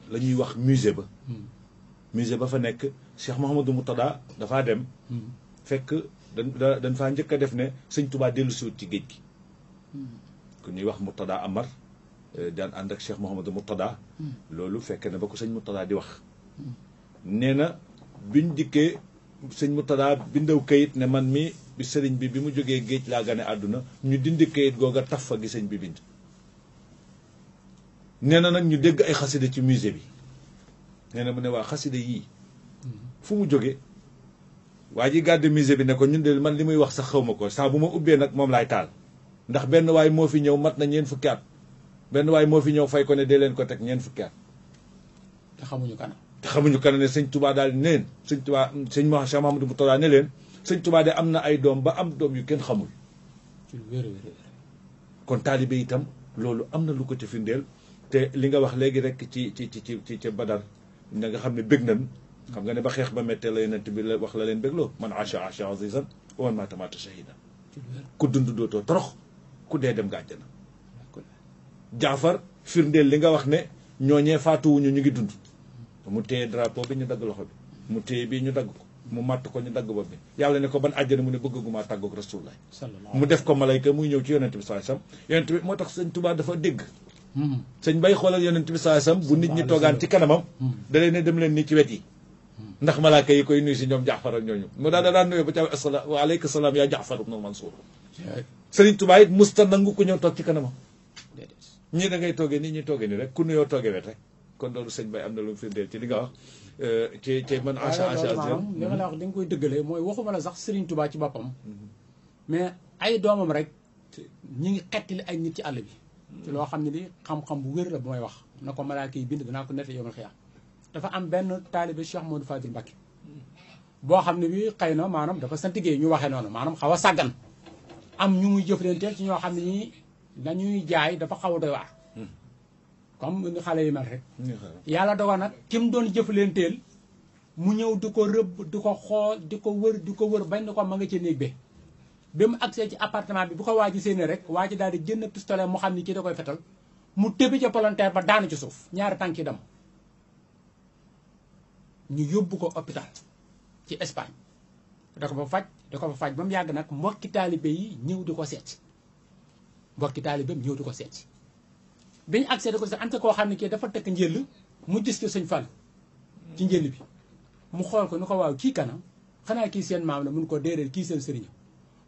la ñuy wax musée ba fa nekk Cheikh Mouhamadou Moutada dafaa dem fekk dañ faa njëkk a def ne Sëñ Tuubaa dellu siwut ci géej gi ku ñuy wax Moutada Amar daan ànd ak Cheikh Mouhamadou Moutada loolu fekk na ba ko sëñ Moutada di wax nee na biñ dikkee sëñ Moutada bindaw kayit ne man mi bi sëriñ bi mu jógee géej laa gane àdduna ñu dindi kayit googa taf fa gi sëñ bi bind nee na nag ñu dégg ay xasida ci musée bi nee na mu ne waa xasida yii fu mu jóge waa ji gàdde musée bi ne ko ñun de man li muy wax sax xaw ma ko saa bu ma ubbee nag moom laay taal ndax benn waay moo fi ñëw mat na ñeent fukki at benn waay moo fi ñëw fay ko ne dee leen ko teg ñeent fukki at te xamuñu kana ne sëñ Tuubaa daal neen sëñ Tuubaa sëñ Cheikh Mahamadou Moutada ne leen sëñ Tuubaa de am na ay doom ba am doom yu kenn xamul kon taalibe itam loolu am na lu ko ci firndeel te li nga wax léegi rek ci Badar na nga xam ne bég nañ xam nga ne ba xeex ba méttee la yonent bi la wax la leen bégloo man acha azizan wa man mata shahidan ku dund dootoo torox ku dee dem nga àjjana Jaafar firndeel li nga wax ne ñooñee faatuwuñu ñu ngi dund mu téye drapeau bi ñu dagg loxo bi mu téye bii ñu dagg ko mu matt ko ñu dagg bopp bi yàlla ne ko ban àjjana mu ne bëgguma tàggoog rasulullah mu def ko malayka muy ñëw ci yonent bi sallallahu alayhi wasallam yonent bi moo tax sëñ Tuubaa dafa dégg sëñ bay xoolal yonent bi sallallahu alayhi wasallam bu nit ñi toogaan ci kanamam da leen ne dem leen nii ci wet yi ndax malaaka yi koy nuyu si ñoom Jaafar ak ñooñu mu daan nuyoo ba ca asalaam wa aleyka salaam yaa Jaafar ibn Mansour sëriñ Tuubaa it musta nangu ku ñëw toog ci kanamam ñii da ngay toogee nii ñuy toogee nii rek ku nuyoo toogee wet rek kon loolu sëñ bay am na lu mu firndeel ci li nga wax ci man acha li ma la wax da nga koy dëggalee mooy waxuma la sax Sëriñ Tuubaa ci boppam mais ay doomam rek ñi ngi xettali ay nit ci àll bi ci loo xam ne li xam-xam bu wér la bu may wax na ko malaaka yi bind danaa ko nette yomal xiyaam dafa am benn taalibe Cheikh Modou Fadil Mbacké boo xam ne bi xëy na maanaam dafa sant Géey ñu waxee noonu maanaam xaw a sàggan am ñu muy jëflanteel ci ñoo xam ne ñi lañuy jaay dafa xaw a doy waar comme ni xale yi mel rek yàlla dogal nag ki mu doon jëflanteel mu ñëw di ko rëbb di ko xool di ko wër bañ na ko ma nga ci néeg bi mu agsee ci appartement bi bu ko waa ji séenee rek waa ji daal di jënd pistolet mu xam ni kii da koy fetal mu tëbi ca palanteer ba daanu ci suuf ñaari tànk yi dem ñu yóbbu ko hôpital ci Espagne da ko fa faj ba mu yàgg nag mbokki taalibe yi ñëw di ko seet mbokki taalibe ñëw di ko seet bi ñu agsee di ko seet am koo xam ne kii dafa tekk njël mu gis ko sëñ Fall ci njël bi mu xool ko ni ko waaw kii kanam xanaa kii seen maam la mun ko déedéet kii seen sëriñ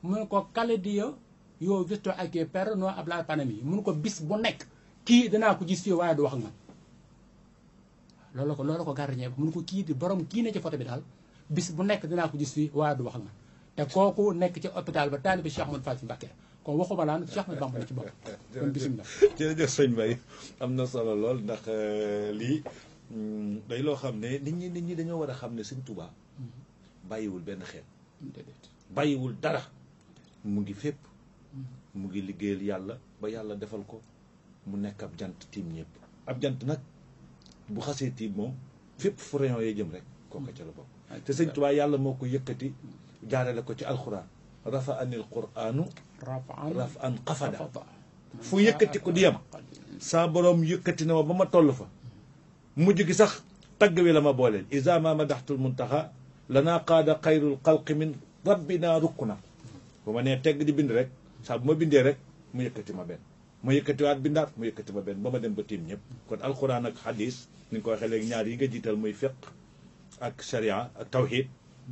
mun ko kaledio yow visto ak per no habla panami mun ko bis bu nekk kii danaa ko gis fii waaye du wax ak man loolu la ko gardien bi mun ko kii di borom kii ne ci photo bi daal bis bu nekk dinaa ko gis fii waaye du wax ak man te kooku nekk ci hôpital ba taalibe Cheikh Modou Fadil Mbacké kon waxuma laan Cheikh Ahmadou Bamba la ci bopp kon bisimilah jërëjëf sëñ Mbaye am na solo lool ndax lii day loo xam ne nit ñi dañoo war a xam ne sëñ Tuubaa bàyyiwul benn xeet bàyyiwul dara mu ngi fépp mu ngi liggéeyal yàlla ba yàlla defal ko mu nekk ab jant tiim ñëpp ab jant nag bu xasee tiim moom fépp fu rayon yee jëm rek kooka ca la bokk te sëñ Tuubaa yàlla moo ko yëkkati jaarale ko ci alxuraan rafa anil quraanu raf an xafada fu yëkkati ko di yem saa boroom yëkkati na ma ba ma toll fa mujj gi sax tagg wi la ma booleel isa ma madaxtul muntaxa lanaa qaada xayrul xalqi min rabbina rukku na bu ma nee tegg di bind rek saa bu ma bindee rek mu yëkkati ma benn ma yëkkatiwaat bindaat mu yëkkati ma benn ba ma dem ba tiim ñëpp kon alxuraan ak xadis ni nga ko waxee léegi ñaar yi nga jiital muy fiq ak sharia ak tawhid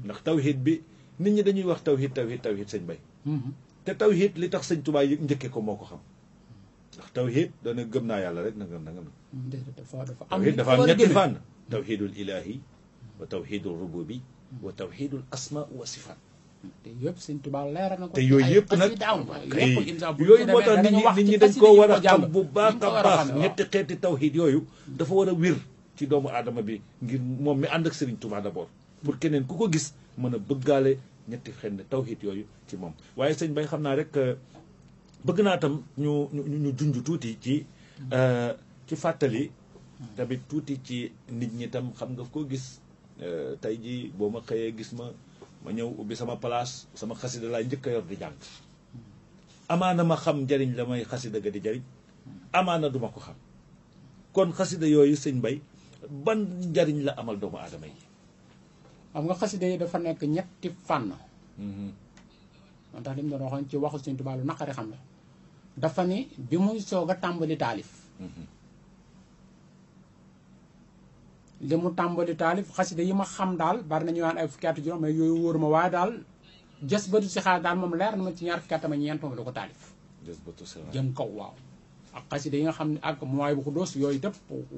ndax tawhid bi nit ñi dañuy wax tawhid sëñ Bay te tawhid li tax sëñ Tuubaa yi njëkkee ko moo ko xam ndax tawhid dana gëm naa yàlla rek nangam tawhid dafa am ñetti fànn tawhidul ilahi wa tawhidul rububi wa tawhidul asma wa sifat te yëpp sëñ Tuubaa leeral na ko te yooyu yëpp nag yooyu moo tax nit ñi dañ koo war a xam bu baax a baax ñetti xeeti tawhid yooyu dafa war a wér ci doomu aadama bi ngir moom mi ànd ak Sëriñ Tuubaa d'abord pour keneen ku ko gis mën a bëggaale ñetti xeeti tawhid yooyu ci moom waaye sëñ Bay xam naa rek bëgg naa tam ñu junj tuuti ci fàttali tamit tuuti ci nit ñi tam xam nga koo gis tey ji boo ma xëyee gis ma ñëw ubbi sama place sama xasida laay njëkk a yor di jàng amaana ma xam njariñ la may xasida ga di jariñ amaana duma ko xam kon xasida yooyu sëñ Bay ban njariñ la amal doomu aadama yi xam nga xasida yi dafa nekk ñetti fànn moo tax li mu doon waxoon ci waxu sëñ Tuubaa lu naqari xam la dafa ni bi muy soog a tàmbali taalif li mu tàmbali taalif xasida yi ma xam daal bari nañu naan ay fukki at juróom mais yooyu wóor ma waaye daal jës batu si xaar daal moom leer na ma ci ñaar fukki at ma ñeent moom da ko taalif jëm kaw waaw ak xasida yi nga xam ne ak mooy bu ko doos yooyu tëpp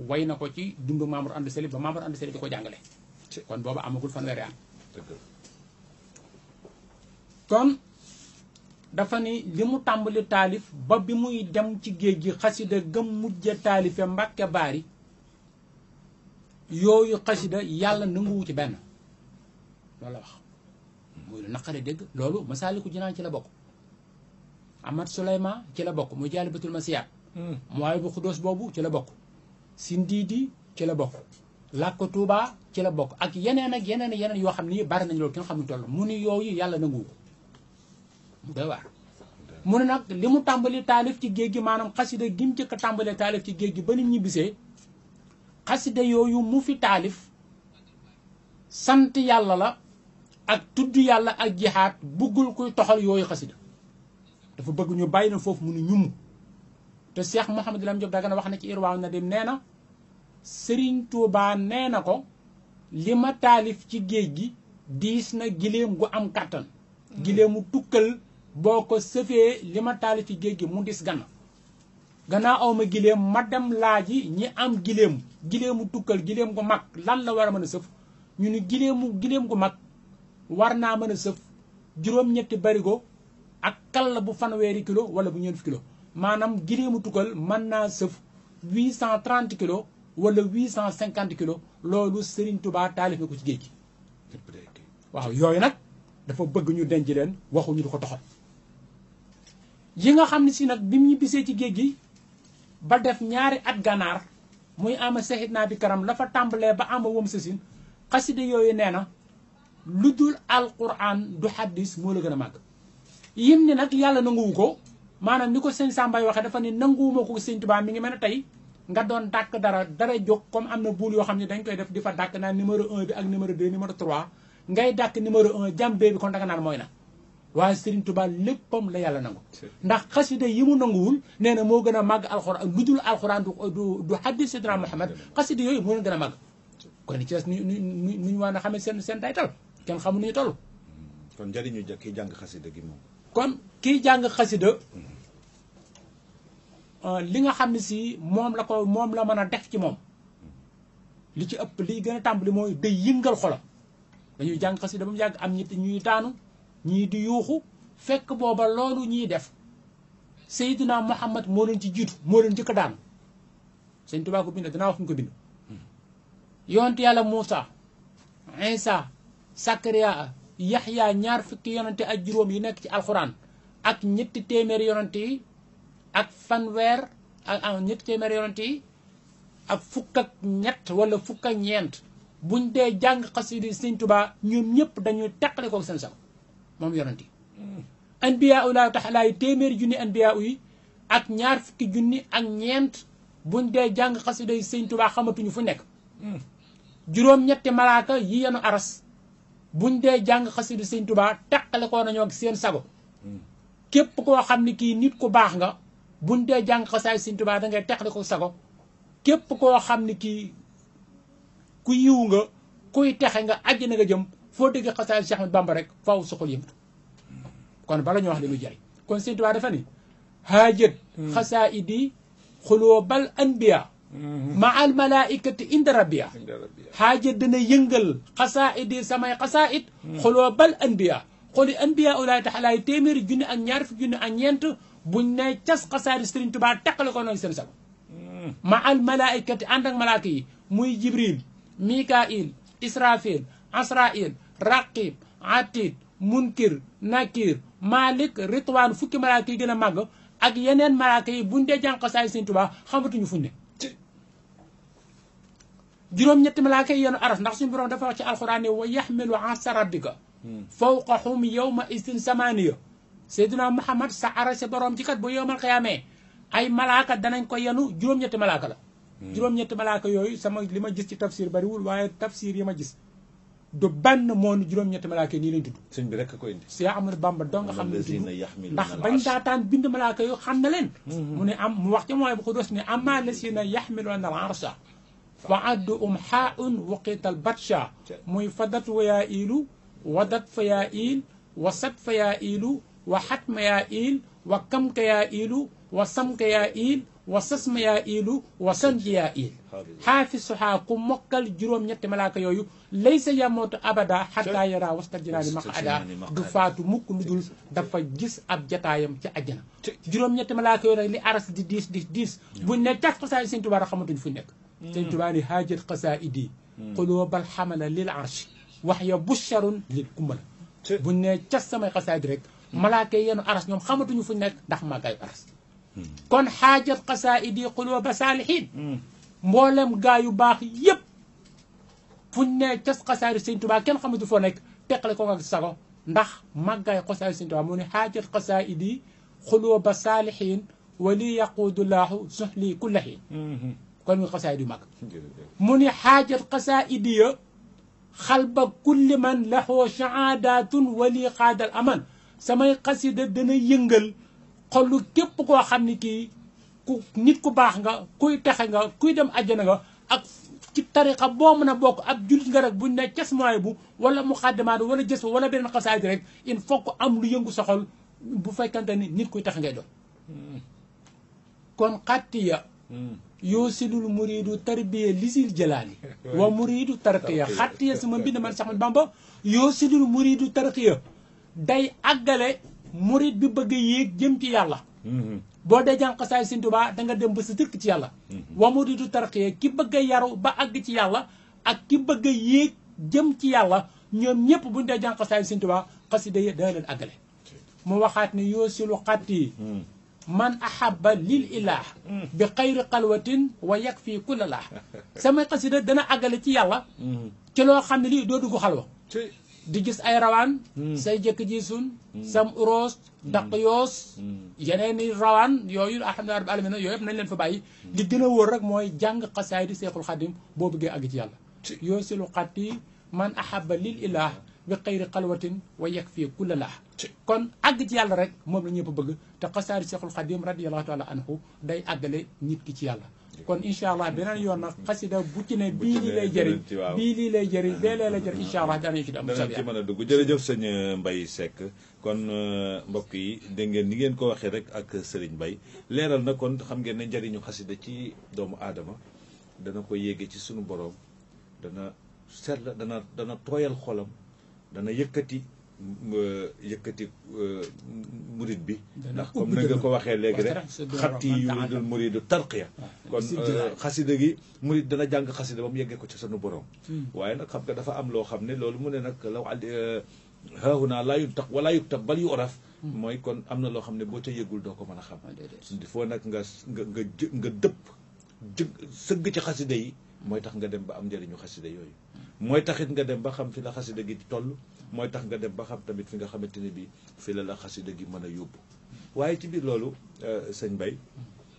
way na ko ci dundu Mamour Anta Sali ba Mamour Anta Sali di ko jàngale kon booba amagul fanweeri at kon dafa ni li mu tàmbali taalif ba bi muy dem ci géej gi xasida gëm mujje taalife Mbàkke Baari yooyu xasida yàlla nanguwu ci benn loolu la wax muy lu naqare dégg loolu Masaalikul Jinaan ci la bokk Ahmad Souleymane ci la bokk muy Jaalibatul Masiyaat mooy bu xudóos boobu ci la bokk Sindiidi ci la bokk Làkk Tuubaa ci la bokk ak yeneen yoo xam ni bari nañu loolu ki nga xam ne toll mu ni yooyu yàlla nanguwu ko mu doy waar mu ne nag li mu tàmbali taalif ci géej gi maanaam xasida gi mu njëkk a tàmbalee taalif ci géej gi ba nit ñibbisee xasida yooyu mu fi taalif sant yàlla la ak tudd yàlla ak jihaad buggul kuy toxal yooyu xasida dafa bëgg ñu bàyyi na foofu mu nu ñum te Cheikh Mouhamadou Lamine Diop Dagana wax na ci Irwaaw Nadim nee na Serigne Touba nee na ko li ma taalif ci géej gi diis na giléem gu am kàttan giléemu tukkal boo ko sëfee li ma taalif ci géej gi mu dis gannaaw aw ma giléem ma dem laaji ñi am giléemu tukkal giléem gu mag lan la war a mën a sëf ñu ni giléem gu mag war naa mën a sëf juróom-ñetti barigo ak kal bu fanweeri kilo wala bu ñeent kilo maanaam gileemu tukkal mën naa sëf 830 kilos wala 850 kilos loolu Serigne Touba taalif na ko ci géej gi waaw yooyu nag dafa bëgg ñu denc leen waxuñu du ko toxal yi nga xam ne si nag bi mu ñibbisee ci géej gi ba def ñaari at gànnaar muy ama sahit naa bi karam la fa tàmbalee ba ama wom sasin xasida yooyu nee na lu dul alquran du xaddis moo la gën a màgg yim ni nag yàlla nanguwu ko maanaam ni ko sëñ Sambay waxee dafa ne nanguwuma ko sëñ Tuubaa mi ngi mel ne tey nga doon dàkk dara jóg comme am na buul yoo xam ne dañ koy def di fa dàkk naan numéro 1 bi ak numéro 2 numéro 3 ngay dàkk numéro 1 jàm bee bi kon danga naan mooy na waaye Serigne Touba léppam la yàlla nangu ndax xasida yi mu nanguwul nee na moo gën a màgg alxuraan lu dul alxuraan du xaddis Seydina Muhammad xasida yooyu moo leen gën a màgg kon ci des nu ñu waan a xamee seen daytal kenn xamu nu ñu toll kon njëriñu kiy jàng xasida gi moom kon kiy jàng xasida li nga xam ne si moom la mën a def ci moom li ci ëpp liy gën a tàmbali mooy day yëngal xolam dañuy jàng xasida ba mu yàgg am ñuy taanu ñii di yuuxu fekk booba loolu ñuy def Seydina Muhammad moo leen ci jiitu moo leen jëkk daanu Sëñ Tuubaa ko bind danaa wax fu ñu ko bind yonent yàlla Muusa Isa Sakariya Yaxya ñaar fukki yonante ak juróom yi nekk ci alxuraan ak ñetti téeméeri yonante yi ak fanweer ak ñetti téeméeri yonante yi ak fukk ak ñett wala fukk ak ñeent buñ dee jàng xasida Sëñ Tuubaa ñoom ñëpp dañuy teqale ko seen sago moom yonent yi anbiya ulaahi taala yi téeméeri junni anbiya yi ak ñaar fukki junni ak ñeent buñ dee jàng xasida yi Sëñ Tuubaa xamatuñu fu nekk juróom-ñetti malaaka yi yenu aras buñ dee jàng xasida Sëñ Tuubaa teqale ko nañoo ak seen sago képp koo xam ne kii nit ku baax nga buñ dee jàng xasida Sëñ Tuubaa da ngay teqale ko sago képp koo xam ne kii ku yiw nga kuy texe nga àjjana nga jëm foo dégg xasaay Cheikh Ahmadou Bamba rek faaw suxul yëngatu kon bala ñu wax li muy jariñ kon Sëñ Tuubaa dafa ni haajat xasaayidi xuluubal anbiya ma al malaikati inda rabbiya haajat dana yëngal xasaayidi samay xasaayid xuluubal anbiya xooli anbiya ulaahi taala yi téeméeri junni ak ñaar fukki junni ak ñeent buñ ne cas xasaayidi Sëriñ Tuubaa teqale ko noonu seen sago ma al malaikati ànd ak malaaka yi muy Jibril Mikail Israfil Asrail Raqib Atid Munkir Nakir Malik Ritwaan fukki malaaka yi gën a màgg ak yeneen malaaka yi buñ dee jàng xasaay Sëñ Tuubaa xamatuñu fuñ ne juróom-ñetti malaaka yi yenu aras ndax suñu borom dafa wax ci alxuraan ne wa yaxmilu arsa rabbika fawqahum yawma idin samaniya Seydina Muhammad sa arasa borom ci kat bu yowmal xiyaamee ay malaaka danañ ko yenu juróom-ñetti malaaka la juróom-ñetti malaaka yooyu sama li ma gis ci tafsir bariwul waaye tafsir yi ma gis du benn moo ni juróom-ñetti malaaka yi nii lañ tudd sëñ bi rek ko indi Cheikh Ahmadou Bamba doo nga xam ne tudd ndax bañ daataan bind malaaka yu xam na leen mu ne am mu wax ci mooy bu ko dos ne amma lasina yaxmiluuna al arsha fa addu xaaun waqiital batsha muy fadat wa yaa ilu wadat fa yaa il wa sat fa yaa ilu wa xatma yaa il wa kamka yaa ilu wa samka yaa il wa sasma yaa ilu wa sanji yaa il xaafisuhaa ku mokkal juróom-ñetti malaaka yooyu laysa yamootu abada xataa yara wasta jinaani maqada du faatu mukk lu dul dafa gis ab jataayam ci àjjana juróom-ñetti malaaka yooyu nag li aras di diis buñ ne cas xasaay Sëñ Tuubaa xamatuñ fu nekk Sëñ Tuubaa ni haajat xasaa'idi quluubal xamala lil arshi wax ya busharun lil kummala buñ ne cas samay xasaayid rek malaaka yi yenu aras ñoom xamatuñu fuñ nekk ndax màggaayu aras kon xaajat xasaa'idi quluuba saalihiin mboolem gaa yu baax yépp fuñ ne cas xasaayid Sëñ Tuubaa kenn xamatu foo nekk teqale ko ak sago ndax màggaayu xasaayid Sëñ Tuubaa mu ne xaajat xasaa'idi quluuba saalihiin wali yaquudullahu suhli kulla hiin kon muy xasaayid yu mag mu ne xaajat xasaa'idi ya xalba kulli man lahu shahaadatun wali xaadal aman samay xasida dana yëngal xolu képp koo xam ne kii ku nit ku baax nga kuy texe nga kuy dem àjjana nga ak ci tariqa boo mën a bokk ab jullit nga rek buñ ne cas mooy bu wala mu xaddamaat wala jës ba wala beneen xasaayid rek il faut que am lu yëngu sa xol bu fekkante ni nit kuy texe ngay doon kon xattiya yoosilul muridu tarbiya lisil jalaali wa muridu tarqiya xattiya sama mbind man sax man Bamba yoosilul muridu tarqiya day àggale murid bi bëgg a yéeg jëm ci yàlla boo dee jàng xasaay Sëñ Tuubaa da nga dem ba sa dëkk ci yàlla wa muridu tarqiya ki bëgg a yaru ba àgg ci yàlla ak ki bëgg a yéeg jëm ci yàlla ñoom ñëpp buñu dee jàng xasaay Sëñ Tuubaa xasida yi dana leen àggale mu waxaat ne yoosilu xatti man ahaba lil ilah bi xayri xalwatin wa yakfi kulla lah samay xasida dana àggale ci yàlla ci loo xam ne lii doo dugg xalwa di gis ay rawaan say jëkk ji sun sam uroos daq yoos yeneen i rawaan yooyu alhamdulilah rabbil alamin yooyu yëpp nañ leen fa bàyyi li gën a wóor rek mooy jàng xasaay di seexul xadim boo bëggee àgg ci yàlla yoosilu xatti man ahaba lil ilah bi xayri xalwatin wa yakfi kulla lah kon àgg ci yàlla rek moom la ñëpp bëgg te xasaari seexul xadim radiyallahu taala anhu day àggale nit ki ci yàlla kon incha allah beneen yoon nag xasida bu ci ne bii lii lay jëriñ bii lii lay jëriñ bee lee lay jëriñ incha allah danañu ci am danañ ci mën a dugg jërëjëf sëñ Mbaye Seck kon mbokk yi dégg ngeen ni ngeen ko waxee rek ak Serigne Mbaye leeral na kon xam ngeen ne njëriñu xasida ci doomu aadama dana ko yéege ci sunu borom dana seet la dana tooyal xolam dana yëkkati murid bi ndax comme na nga ko waxee léegi rek xatti yuridul muridu tarqiya kon xasida gi murid dana jàng xasida ba mu yeggee ko ci sunu borom waaye nag xam nga dafa am loo xam ne loolu mu ne nag law haahuna laa yuntaq wala yuktab bal yu oraf mooy kon am na loo xam ne boo ca yëgul doo ko mën a xam il faut nag nga dëpp sëgg ci xasida yi mooy tax nga dem ba am njëriñu xasida yooyu mooy taxit nga dem ba xam fi la xasida gi di toll mooy tax nga dem ba xam tamit fi nga xamante ne bi fi la xasida gi mën a yóbbu waaye ci biir loolu sëñ Mbaye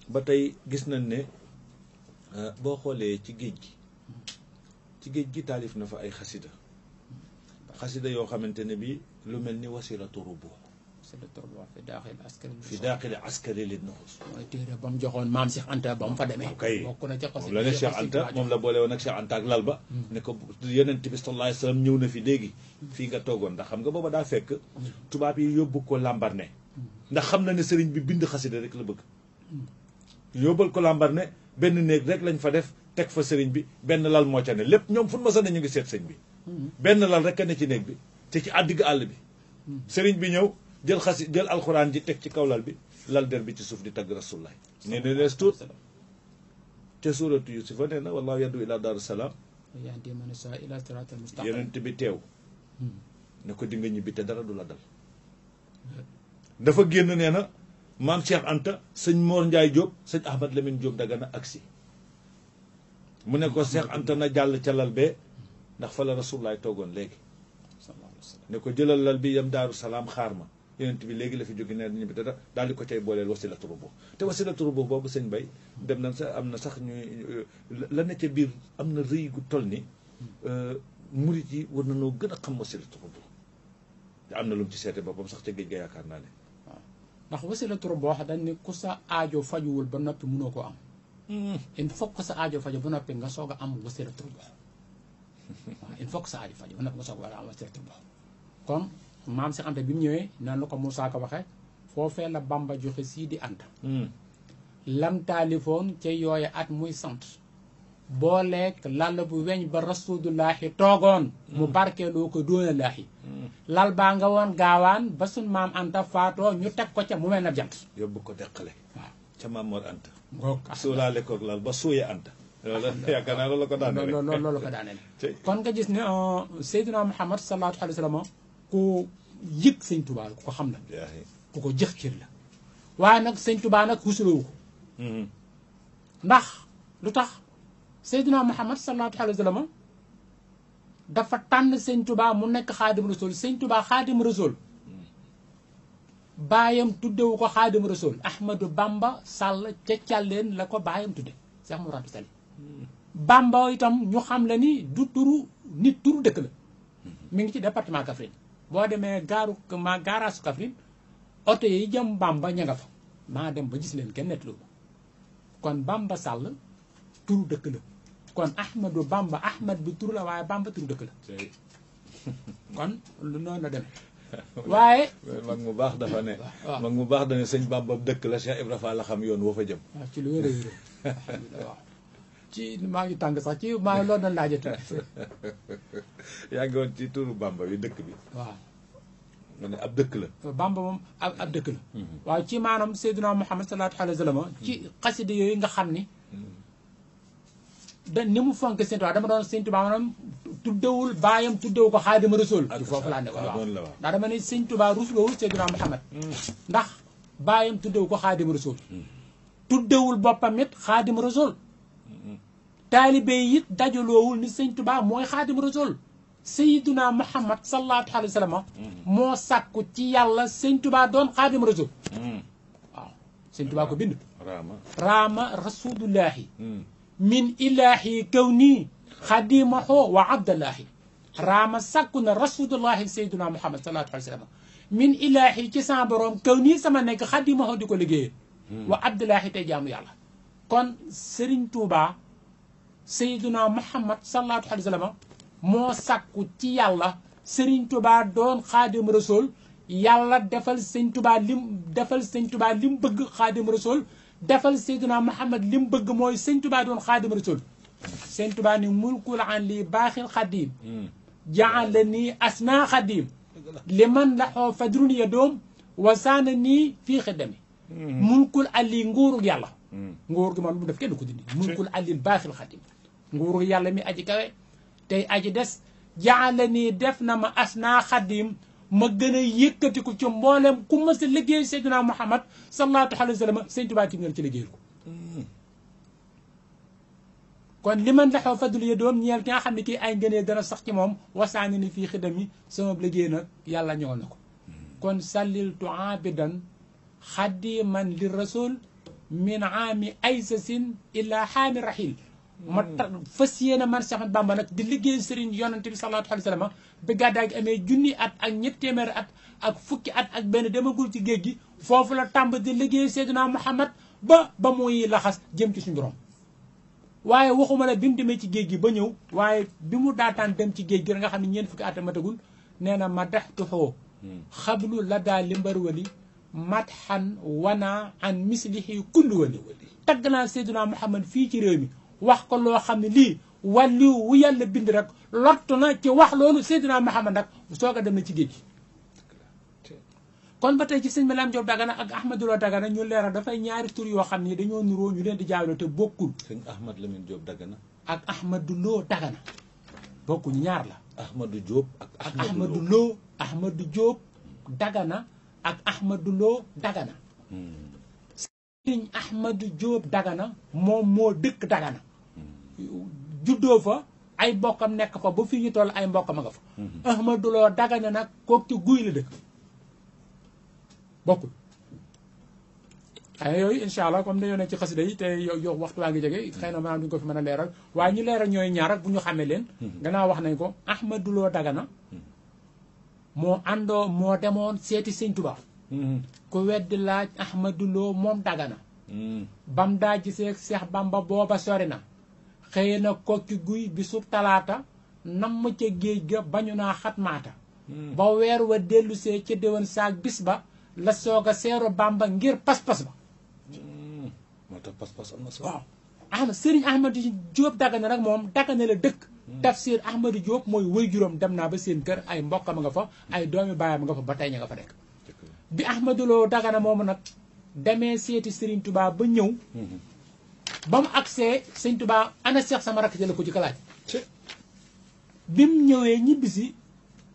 ba tey gis nañ ne boo xoolee ci géej gi taalif na fa ay xasida yoo xamante ne bi lu mel ni wasilatu rubu fi daaxili askari li nuxus mooy téere ba mu joxoon maam Cheikh Anta ba mu fa demee bokk na ca moom la ne Cheikh Anta moom la boole woon ak Cheikh Anta ak lal ba ne ko yonent bi sallallahu alayhi wasallam ñëw na fi léegi fii nga toogoon ndax xam nga booba daa fekk tubaab yi yóbbu ko Lambaréné ndax xam na ne sëriñ bi bind xasida rek la bëgg yóbbal ko Lambaréné benn néeg rek lañ fa def teg fa sëriñ bi benn lal moo ca ne lépp ñoom fu ma sa ne ñu ngi seet sëñ bi benn lal rek a ne ci néeg bi te ci àddigg àll bi sëriñ bi ñëw jël alxuraan ji teg ci kaw lal bi lal der bi ci suuf di tagg rasulullah nee na lees tuut te suuratu yusufa nee na wallahu yaddu ila daaru salaam yonent bi teew ne ko di nga ñibbi te dara du la dal dafa génn nee na maam Cheikh Anta sëñ Mor Ndiaye Diop sëñ Ahmad Lamine Diop Dagana agsi mu ne ko Cheikh Anta na jàll ca lal bee ndax fa la rasulullah toogoon léegi ne ko jëlal lal bi yam daaru salaam xaar ma yonent bi léegi la fi jóge ne ñibbi te daal di ko cay booleel wasilatu rubu te wasilatu rubu boobu sëñ Mbaye dem na sax am na sax ñuy la ne ca biir am na rëy gu toll ni murit yi war na noo gën a xam wasilatu rubu te am na lu mu ci seete boppam sax ca géej ga yaakaar naa ne waaw ndax wasilatu rubu wax dañ ne ku sa aajo fajuwul ba noppi mënoo koo am il faut que sa aajo faju ba noppi nga soog a am wasilatu rubu waaw il faut que sa aajo faju ba noppi nga soog a am wasilatu rubu kon maam si Anta bi mu ñëwee nan la ko Moussa ko waxee foofee la Bamba joxe sii di Anta lam taalifoon ca yooya at muy sant boo lekk lal bu weñ ba rasulullahi toogoon mu barkeeloo ko doona laahi lal baa nga woon gaawaan ba sun maam Anta faatoo ñu teg ko ca mu mel na jant yóbbu ko deqale waaw ca Maam Mor Anta ngoog suulaale koog lal ba suuye Anta loolu yaakaar naa loolu la ko daaneel loolu ko daaneel kon nga gis ne Seydina Muhammad sallallahu alayhi wa sallam ku yëg sëñ Tuubaa ku ko xam la ku ko jëx cër la waaye nag sëñ Tuubaa nag rusulowu ko ndax lu tax Seydina Muhammad sallallahu alayhi wa sallam dafa tànn sëñ Tuubaa mu nekk xaadim rasul sëñ Tuubaa xaadim rasul baayam tuddewu ko xaadim rasul Ahmadou Bamba Sall ca Càlleen la ko baayam tudde Cheikh Mor Anta Sali Bamba itam ñu xam la ni du turu nit turu dëkk la mi ngi ci département Kaffrine boo demee gaaraasu Kaffrine oto yi jëm Bamba ña nga fa maa dem ba gis leen kenn nettlu kon Bamba Sall turu dëkk la kon Ahmadou Bamba Ahmad bi turu la waaye Bamba turu dëkk la kon lu noonu la demee waaye mag mu baax dafa ne mag mu baax dane sëñ Bamba dëkk la Cheikh Ibra Fall la xam yoon woo fa jëm waaw ci lu wér a wér waaw ci maa ngi tàng sax ci maa ngi loolu na laajatu yaa ngi woon ci turu Bamba bi dëkk bi waaw nga ne ab dëkk la. Bamba moom ab dëkk la. waaw ci maanaam Seydina Muhammad sallallahu alayhi wa sallam ci xasida yooyu nga xam ni da ni mu fonk Sëñ Tuubaa dama doon Sëñ Tuubaa maanaam tuddewul baayam tuddewu ko Xaadimu Rasuul ci foofu laa ne waaw ndax dama ne Sëñ Tuubaa ruslowul Seydina Muhammad ndax baayam tuddewu ko Xaadimu Rasuul tuddewul boppam it Xaadimu Rasuul taalibe yi it dajaloowul ni Sëñ Tuubaa mooy Xaadimu Rasuul Seydina Muhammad sallallahu alayhi wa sallam moo sàkku ci yàlla Sëñ Tuubaa doon Xaadimu Rasuul waaw Sëñ Tuubaa ko bind raama rasulullahi min ilahi kawni xadimahu wa abdallahi raama sàkku na rasulullahi Seydina Muhammad sallallahu alayhi wa sallam min ilahi ci sama borom kawni sama nekk xadimahu di ko liggéeyee wa abdallahi tey jaamu yàlla kon Serigne Touba Seydina Muhammad sallallahu alayhi wa sallam moo sàkku ci yàlla Serigne Touba doon xaadim rasul yàlla defal Sëñ Touba lim bëgg xaadim rasul defal Seydina Muhammad lim bëgg mooy Sëñ Touba doon xaadim rasul Sëñ Touba ni mulkul an lii baaxil xadim jaala nii asna xadim li man laxoo fadrun ya doom wasaana nii fii xidami mulkul an lii nguurug yàlla nguur gi man bu def kenn ko dindi mulkul an lii baaxil xadim nguurug yàlla mi aji kawe tey aji des jaala nii def na ma asna xadim ma gën a yëkkati ko ci mboolem ku ma sa liggéey Seydina Muhammad sallallahu alayhi wa sallam Sëñ Tuubaa ci ngeen ci liggéeyal ko kon li man laxoo fadul ya doom ñeel ki nga xam ne kii ay ngënee dana sax ci moom wasaani ni fii xidam yi sama liggéey nag yàlla ñëwal na ko kon salliltu abidan xadiman li rasul min aami aysasin illa xaami rahil ma fas yéene man Seex Ahmadu Bamba nag di liggéey sëriñ yonante bi sallallahu alayhi wa sallam bi gàddaay gi amee junni at ak ñetti téeméeri at ak fukki at ak benn demagul ci géej gi foofu la tàmb di liggéey Seydina Muhammad ba muy laxas jëm ci suñu borom waaye waxuma la bi mu demee ci géej gi ba ñëw waaye bi mu daataan dem ci géej gi nga xam ne ñeent fukki at matagul nee na ma dex tuxoo xablu la daa li mbar wali mat xan wana an mislihi kullu wali tagg naa Seydina Muhammad fii ci réew mi wax ko loo xam ne lii wàllu wu yàlla bind rek lott na ci wax loolu Seydina Muhammad nag soog a dem na ci géej gi kon ba tey ci sëñ Malam Diop Dagana ak Ahmadou Lo Dagana ñu leeral dafay ñaari tur yoo xam ni dañoo nuroo ñu leen di jaawale te bokkul. sëñ Ahmad Lamine Diop Dagana ak Ahmadou Lo Dagana bokkuñu ñaar la. Ahmadou Diop ak Ahmadou Lo Ahmadou Diop Dagana ak Ahmadou Lo Dagana. sëñ Ahmadou Diop Dagana moom moo dëkk Dagana. juddoo fa ay mbokkam nekk fa ba fii ñu toll ay mbokkam a nga fa. Ahmadou Lo Dagana nag kooku ci guy la dëkk. bokkul ay yooyu incha allah comme dañoo ne ci xasida yi te yow waxtu waa ngi jege xëy na maanaam duñu ko fi mën a leeral waaye ñu leeral ñooy ñaar ak bu ñu xamee leen gannaaw wax nañ ko Ahmadou Lo Dagana moo àndoo moo demoon seeti Sëñ Tuubaa ku weddi laaj Ahmadou Lo moom Dagana bam daa gisee Seex Bamba booba sori na xëy na kokki guy bi su talaata nam ca géej ga bañu naa xatmaata ba weer wa dellusee ca déwén saak bis ba la soog a seeru Bamba ngir pas-pas ba. moo tax pas-pas am na solo. waaw Serigne Ahmadou Diop Dagana nag moom Dagana la dëkk. Tafsir Ahmadou Diop mooy waajuram dem naa ba seen kër ay mbokkam nga fa ay doomi baayam nga fa ba tey ña nga fa nekk. bi Ahmadou Lo Dagana moomu nag demee seeti Serigne Touba ba ñëw. ba mu agsee Serigne Touba ana Seex sama rakk jëla ko ci kalaaj. bi mu ñëwee ñibbisi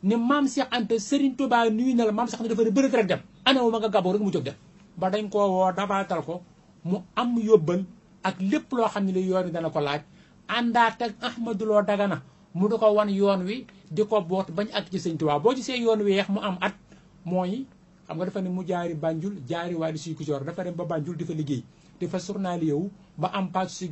ne maam Cheikh Anta Serigne Touba nuyu na la maam Cheikh Anta dafa ne bërët rek dem ana ma nga gaboo rek mu jóg dem ba dañ koo woo dabaatal ko mu am yóbbal ak lépp loo xam ne li yoon wi dana ko laaj àndaat ak Ahmadou Lo Dagana mu di ko wan yoon wi di ko boot bañ ak ci Serigne Touba boo gisee yoon wi yeex mu am at mooy xam nga dafa ne mu jaari Banjul jaari waa di suy ku coor dafa dem ba Banjul di fa liggéey di fa journal yow ba am passe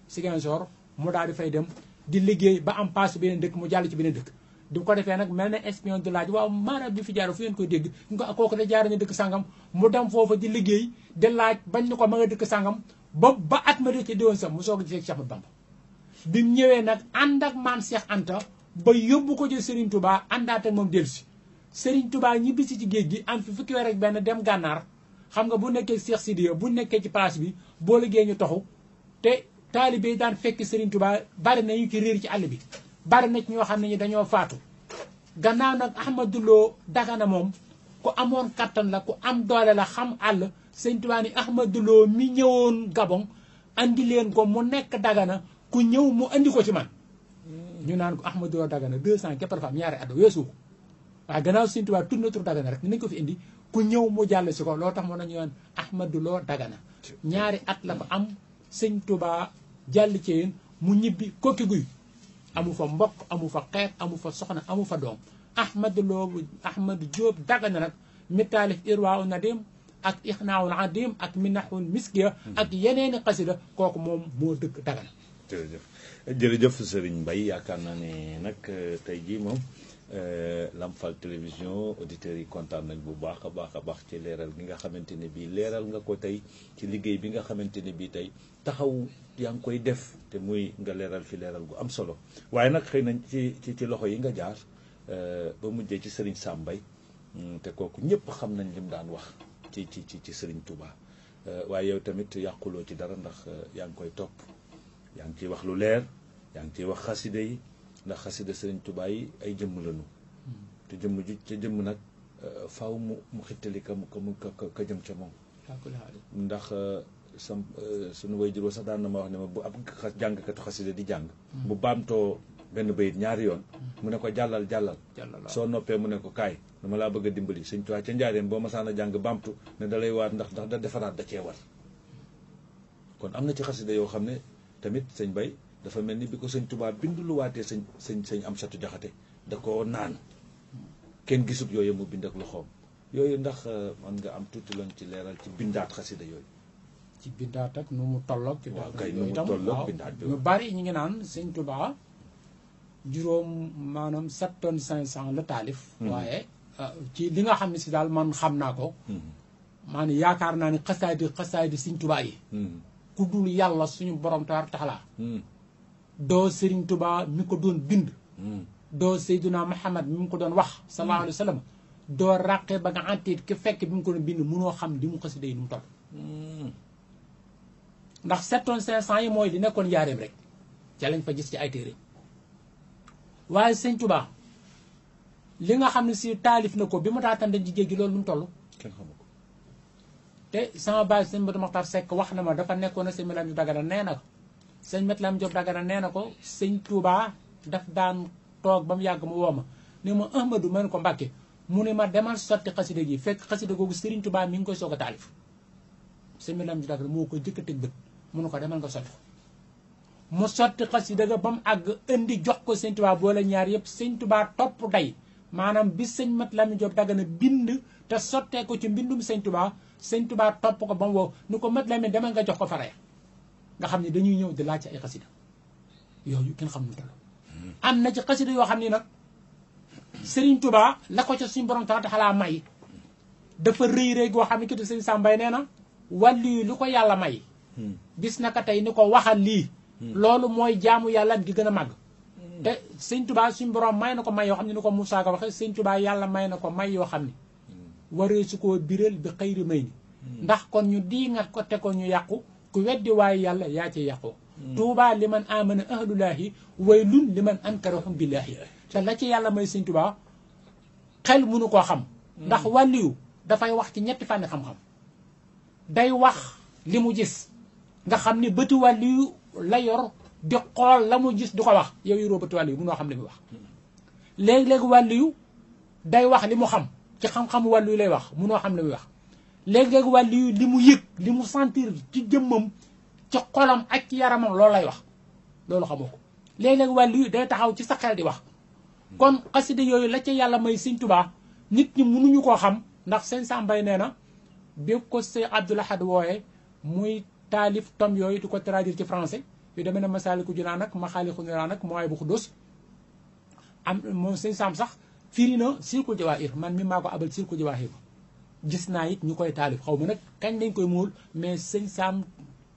Ziguinchor mu daal di fay dem di liggéey ba am passe beneen dëkk mu jàll ci beneen dëkk di ko defee nag mel na espion de laaj waaw maanaam bi fi jaar fu ngeen koy dégg ñu ko kooku de jaar na dëkk sangam mu dem foofa di liggéey di laaj bañ ni ko ma nga dëkk sangam ba at ma de ci déwén sax mu soog a gisee Cheikh Ahmadou Bamba bi mu ñëwee nag ànd ak maam Cheikh Anta ba yóbbu ko ci Serigne Touba àndaat ak moom dellusi Serigne Touba ñibbisi ci géej gi am fi fukki weer ak benn dem gànnaar xam nga bu nekkee Cheikh Sidiya bu nekkee ci place bi boo liggéey ñu toxu te taalibe yi daan fekk Serigne Touba bari na ñu ci réer ci àll bi bari na ci ñoo xam ne ñi dañoo faatu gannaaw nag Ahmadou Lo Dagana moom ku amoon kattan la ku am doole la xam àll sëñ Tuubaa ni Ahmadou Lo mi ñëwoon Gabon andi leen ko mu nekk Dagana ku ñëw mu andi ko ci man ñu naan ko Ahmadou Lo Dagana 200 képp dafa am ñaari at weesu ko waaye gannaaw sëñ Tuubaa tudd na tur Dagana rek dinañ ko fi indi ku ñëw mu jàll si ko loo tax moo nañu yoon Ahmadou Lo Dagana ñaari at la fa am sëñ Tuubaa jàll ci yéen mu ñibbi kokki guy amu fa mbokk amu fa xeet amu fa soxna amu fa doom Ahmadou Lo Ahmadou Diop Dagana nag mi taalif Irwaa Nadim ak Ixnaawul Adim ak Minahul Miskiya ak yeneeni xasida kooku moom moo dëkk Dagana. jërëjëf jërëjëf Serigne Mbaye yaakaar naa ne nag tey jii moom Lamp Fall télévision auditeurs yi kontaan nañ bu baax a baax ci leeral gi nga xamante ne bii leeral nga ko tey ci liggéey bi nga xamante ne bii tey taxaw yaa ngi koy def te muy nga leeral fi leeral gu am solo waaye nag xëy nañ ci loxo yi nga jaar ba mujjee ci Serigne Sam Mbaye te kooku ñëpp xam nañ lim daan wax ci Serigne Touba waaye yow tamit yàquloo ci dara ndax yaa ngi koy topp yaa ngi ciy wax lu leer yaa ngi ciy wax xaside yi ndax xaside Serigne Touba yi ay jëmm lañu te jëmm ju ca jëmm nag faaw mu xittali ka ka jëm ca moom ndax sunu waajur wa sax daan na ma wax ne ma bu ab jàngkatu xaside di jàng bu baamtoo benn bayit ñaari yoon mu ne ko jàllal soo noppee mu ne ko kaay dama laa bëgg a dimbali sëñ Tuubaa ca njaareem boo masaan a jàng baamtu ne da lay waat ndax da defaraat da cee war kon am na ci xasida yoo xam ne tamit sëñ Bay dafa mel ni bi ko sëñ Tuubaa bindu lu waatee sëñ Amsatu Jaxate da ko naan kenn gisut yooyu mu bind ak loxoom yooyu ndax man nga am tuuti loon ci leeral ci bindaat xasida yooyu ci bindaat ak nu mu tolloog ci waaw kay nu mu tolloog bindaat bi ñu bari ñu ngi naan sëñ Tuubaa juróom maanaam 7 tonnes 500 la taalif waaye ci li nga xam ne si daal man xam naa ko maanaam yaakaar naa ni xasaaydi sëñ Tuubaa yi ku dul yàlla suñu borom tabaaraka taala doo Sëriñ Tuubaa mi ko doon bind doo Seydina Muhammad mi mu ko doon wax sallallahu alayhi wa sallam doo ràqee ba nga antiit ki fekk bi mu ko doon bind mënoo xam li mu xasida yi nu mu toll ndax 7 tonnes 500 yi mooy li nekkoon njaareem rek ca lañ fa gis ci ay téere waaye sëñ Tuubaa li nga xam ne si taalif na ko bi mu taatan dañ ci jéggi loolu nu mu toll kenn xamu ko te sama baay sëñ Mbadu Maxtaar Sekk wax na ma dafa nekkoon na sëñ Mat Lamin Jóob Dagana nee na ko sëñ Mat Lamin Jóob Dagana nee na ko sëñ Tuubaa daf daan toog ba mu yàgg mu woo ma ne ma Ahmadu ma ne ko Mbàkke mu ne ma demal sotti xasida gi fekk xasida googu Sëriñ Tuubaa mi ngi koy soog a taalif sëñ Mat Lamin Jóob Dagana moo ko jëkk a teg bët mu ne ko demal nga sotti ko mu sotti xasida ga ba mu àgg indi jox ko sëñ Tuubaa boole ñaar yëpp sëñ Tuubaa topp day maanaam bi sëñ Mat Lamin Jóob Dagana bind te sottee ko ci mbindum sëñ Tuubaa sëñ Tuubaa topp ko ba mu wow ni ko Mat Lamin demal nga jox ko faraya nga xam ne dañuy ñëw di laaj ci ay xasida yooyu kenn xam nu toll am na ci xasida yoo xam ni nag Sëriñ Tuubaa la ko ca suñu borom taala xalaa may dafa rëy goo xam ne kiti sëñ Sam Mbaye nee na wàllu lu ko yàlla may bis naka tey ni ko waxal lii loolu mooy jaamu yàlla gi gën a màgg te sëñ Tuubaa suñu borom may na ko may yoo xam ne ni ko Moussa Ka waxee sëñ Tuubaa yàlla may na ko may yoo xam ne waree su koo biral bi xëyri may ni ndax kon ñu diingat ko te ko ñu yàqu ku weddi waaye yàlla yaa ci yàqoo Tuubaa li man amana ahlulaahi waylun li man ankarahum billaahi te la ci yàlla may sëñ Tuubaa xel mënu koo xam ndax wàlliyu dafay wax ci ñetti fànni xam-xam day wax li mu gis nga xam ni bëti wàlliyu la yor di xool la mu gis di ko wax yow yoroo bëti wàlliyu mënoo xam li muy wax léegi-léegi wàlliyu day wax li mu xam ci xam-xamu wàlliyu lay wax mënoo xam li muy wax léegi-léegi wàlliyu li mu yëg li mu sentir ci jëmmam ci xolam ak ci yaramam loolu lay wax loolu xamoo ko léegi-léegi wàlliyu day taxaw ci sa xel di wax kon xasida yooyu la ca yàlla may sëñ Tuubaa nit ñi mënuñu koo xam ndax sëñ Sam Mbaye nee na bi ko sëñ Abdul Ahad wooyee muy taalif tom yooyu di ko traduire ci français yu demee ne Masaalikul Jinaan ak Maxaalikul Jinaan ak Mawaahibul Quddus am moom sëñ Sam sax firi na Silkul Jawaahir man mi maa ko abal Silkul Jawaahir gis naa it ñu koy taalif xaw ma nag kañ lañ koy muul mais sëñ Sam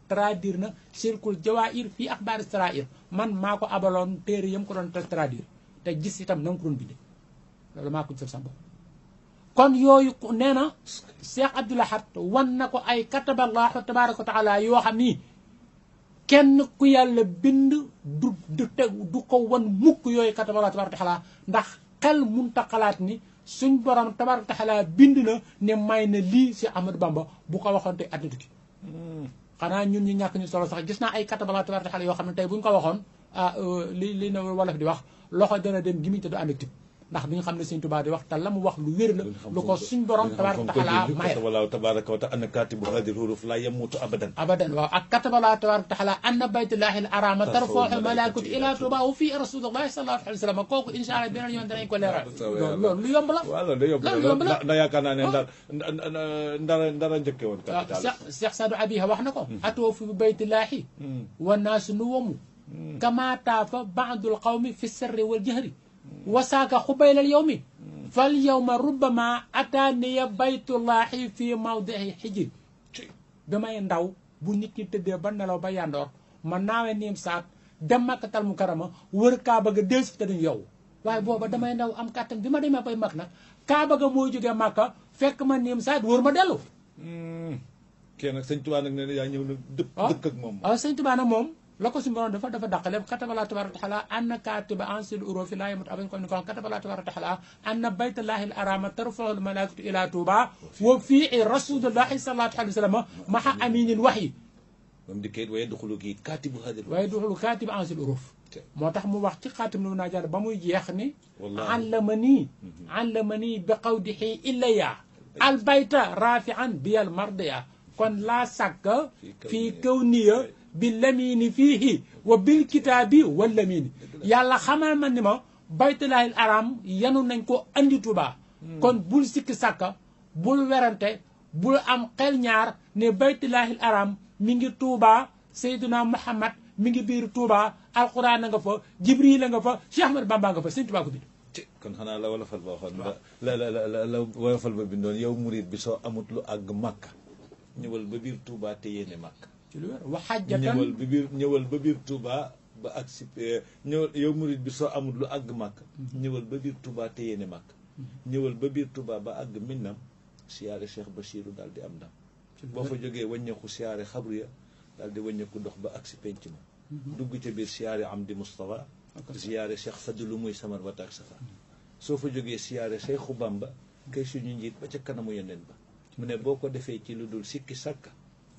traduire na Silkul Jawaahir fii axbaari saraa'ir man maa ko abaloon téere yam ko doon traduire te gis itam na nga ko doon bindee loolu maa ko gisal sama bopp kon yooyu nee na Cheikh Abdoul Ahad wan na ko ay kataballahu tabaaraka wa taala yoo xam ni kenn ku yàlla bind du ko wan mukk yooyu kataballahu tabaaraka wa taala ndax xel munta xalaat ni suñ borom tabaaraka taala bind na ne may na lii si Ahmadou Bamba bu ko waxoon tey àddina tukki xanaa ñun ñu ñàkk ñu solo sax gis naa ay katabala tabaaraka taala yoo xam ne tey bu ñu ko waxoon li na wolof di wax loxo dana dem gimiñ te du ànd ak tib ndax bi nga xam ne Sëñ Tuubaa di wax te la mu wax lu wér la lu ko suñ borom tabaaraka taala may wala tabaaraka wa taala anna katibu hadhihi huruf la yamutu abadan waaw ak katabala tabaaraka taala anna baytullahi al arama tarfa'u malaikatu ila Tuubaa wa fi rasulullahi sallallahu alayhi wa sallam kooku incha allah beneen yoon danañ ko leeral loolu lu yomb la waaw loolu yomb la ndax yaakaar naa ne ndara njëkke woon capital Cheikh Sadou Abiha wax na ko atoo fi baytullahi wa naasu nuwamu kama taafa ba'dul qawmi fi sirri wal jahri wasaaka xubaylal yow mi fal yow ma rubbama ataaniya baytullahi fi mawdihi xijri damay ndaw bu nit ñi tëddee ba nelaw ba yandoor ma naawe niim saat dem Makkatal Mukarrama wër Kaaba ga del si te duñ yow waaye booba damay ndaw am kàttan bi ma demee bay mag nag Kaaba ga mooy jógee Makka fekk ma niim saat wër ma dellu kii nag Sëñ Tuubaa nag nee na yaa ñëw nag dëkk ak moom waaw Sëñ Tuubaa nag moom la ko suñu borom dafa dàqale katabala tabaaraka taala anna katiba ansil urufi laa yamut abadan comme ni ko wax katabala tabaaraka taala anna baytullahi al arama tarfa'u al malaikatu ila Tuuba wa fii rasulullahi sallallahu alayhi wa sallam maha aminil wahyi moom di kayit waaye duxulu kii katibu hadil waaye duxulu katiba ansil uruf moo tax mu wax ci xaatim nu naa jaar ba muy jeex ni allamani bi qawdihi illaya al bayta rafi'an bi al mardiya kon laa sàkka fii kawniya bi lamini fiihi wa bil kitaabi wa lamini yàlla xamal ma ni ma baytullaahil aram yanu nañ ko andi Tuuba kon bul sikki sàkka bul werante bul am xel ñaar ne baytullaahil aram mi ngi Tuuba Seydina Muhammad mi ngi biir Tuuba alquran a nga fa Jibril a nga fa Cheikh Ahmadou Bamba nga fa Sëñ Tuuba ko bind kon xanaa la wolofal ba waxoon la wolofal ba bindoon yow murid bi soo amut lu àgg Màkka ñëwal ba biir Touba te yéene màkk ci lu wér waxajjatan ñëwal ba biir Touba ba ak si ñëwal yow murid bi soo amul lu àgg màkk ñëwal ba biir Touba te yéene màkk ñëwal ba biir Touba ba àgg Minam siyaare Cheikh Bachirou daal di am ndam boo fa jógee wàññeeku siyaare xabru ya daal di wàññeeku dox ba ak si penc ma dugg ca biir siyaare Amdi Moustapha siyaare Cheikh Fadilu muy samar wata ak safa soo fa jógee siyaare Cheikhu Bamba kay suñu njiit ba ca kanamu yeneen ba mu ne boo ko defee ci lu dul sikki sàkka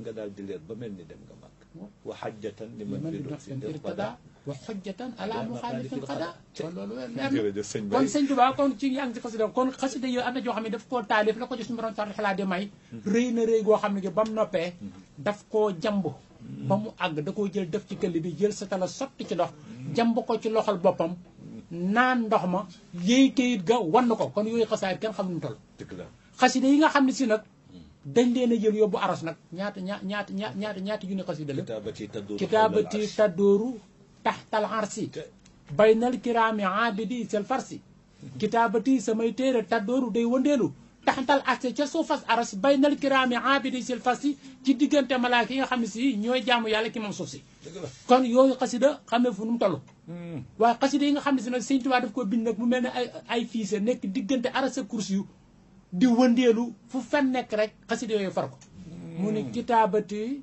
nga daal di leer ba mel ni dem nga màkk wa xajjatan li man fi dox fi irtada wa xujjatan ala muxaalifin qada kon loolu leer na jërëjëf sëñ Baye kon sëñ Tuubaa kon ci yaa ngi ci xasida kon xasida yooyu am na joo xam ne daf koo taalif la ko jox suñu borom taala xalaa di may rëy na rëy goo xam ne ba mu noppee daf koo jamb ba mu àgg da koo jël def ci këll bi jël sa tala sotti ci ndox jamb ko ci loxol boppam naan ndox ma yéey kayit ga wann ko kon yooyu xasaayit kenn xam nu mu toll xasida yi nga xam ne si nag dañ leen a jël yóbbu aras nag ñaata junni xasida la kitaabati taddooru taxtal arsi baynal kiraami abidi sel farsi kitaabati samay téere taddooru day wëndeelu taxtal arsi ca suufas aras baynal kiraami abidi sel farsi ci diggante malaaka yi nga xam ne si ñooy jaamu yàlla ki moom suuf si kon yooyu xasida xam ne fu nu mu toll waaye xasida yi nga xam ne si nag Sëñ Tuubaa daf ko bind nag mu mel ne ay fiise nekk diggante aras ak kursi yu di wëndeelu fu fen nekk rek xasida yooyu far ko mu ne kitaabati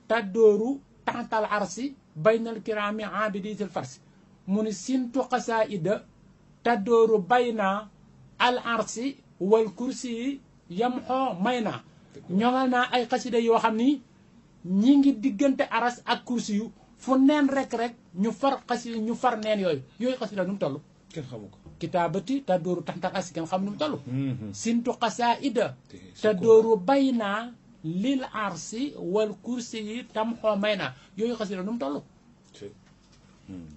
taddooru taxtal arsi baynal kiraami abidi sel farsi mu ne sintu xasaida taddooru bayna al arsi wal kursi yi yam xoo may naa ñoŋal naa ay xasida yoo xam ni ñi ngi diggante aras ak kursi yu fu neen rek ñu far xasida ñu far neen yooyu xasida nu mu toll kenn xamu ko kitaabati taddooru taxtal arsi kenn xam nu mu toll sintu xasaida taddooru bayna lil arsi wal kursi yi tam xoo may naa yooyu xasida nu mu toll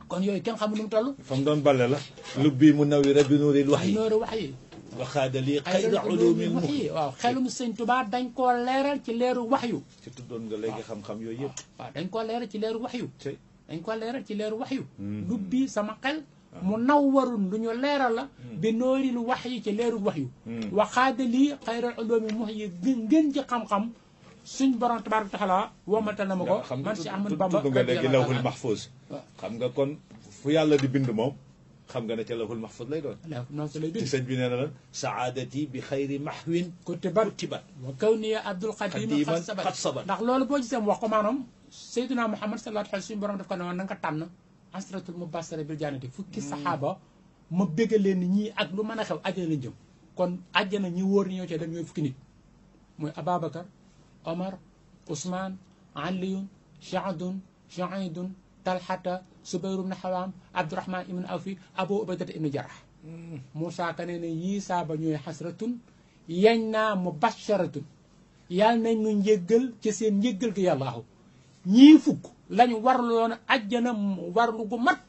kon yooyu kenn xamul nu mu toll fa mu doon bale la lubbi mu nawira bi nuuril wax yi nooru wax yi waxaada lii xayra ulumil wax yi waaw xelum Sëñ Tuubaa dañ koo leeral ci leeru wax yu ci tuddoon nga léegi xam-xam yooyu yëpp waaw dañ koo leeral ci leeru wax yu dañ koo leeral ci leeru wax yu lubbi sama xel mu naw warun lu ñu leeral la bi nooril wax yi ci leeru wax yu waxaada lii xayra ulumil wax yi ngeen ci xam-xam suñ borom tabaaraka taala womatal na ma ko man si Ahmadou Bamba tudd nga léegi lawhul mahfuz xam nga kon fu yàlla di bind moom xam nga ne ca lawhul mahfuz lay doon ci sëñ bi nee na lan saadati bi xayri mahwin kutibat wa kawniya abdul qadim xat sabat ndax loolu boo gisee mu wax ko maanaam Seydina Muhammad sallallahu alayhi wa sallam suñu borom daf ko ne woon na nga tànn asratul mubassara bil jannati fukki saxaaba ma béggal leen ni ñii ak lu mën a xew àjjana lañ jëm kon àjjana ñi wóor ni ñoo ci dem ñooy fukki nit mooy Ababacar Omar Ousmane Aliyun Saadun Saidun Talhata Subayr ibn Xawaam Abdurahman ibn Awfi Abu Ubaydata ibn Jarrah Moussa Ka nee ne yii saaba ñooy xasratun yañ naa mubasharatun yàlla nañ ñu njéggal ci seen njéggal gi yàllaahu ñii fukk lañu warloon àjjana warlu gu mat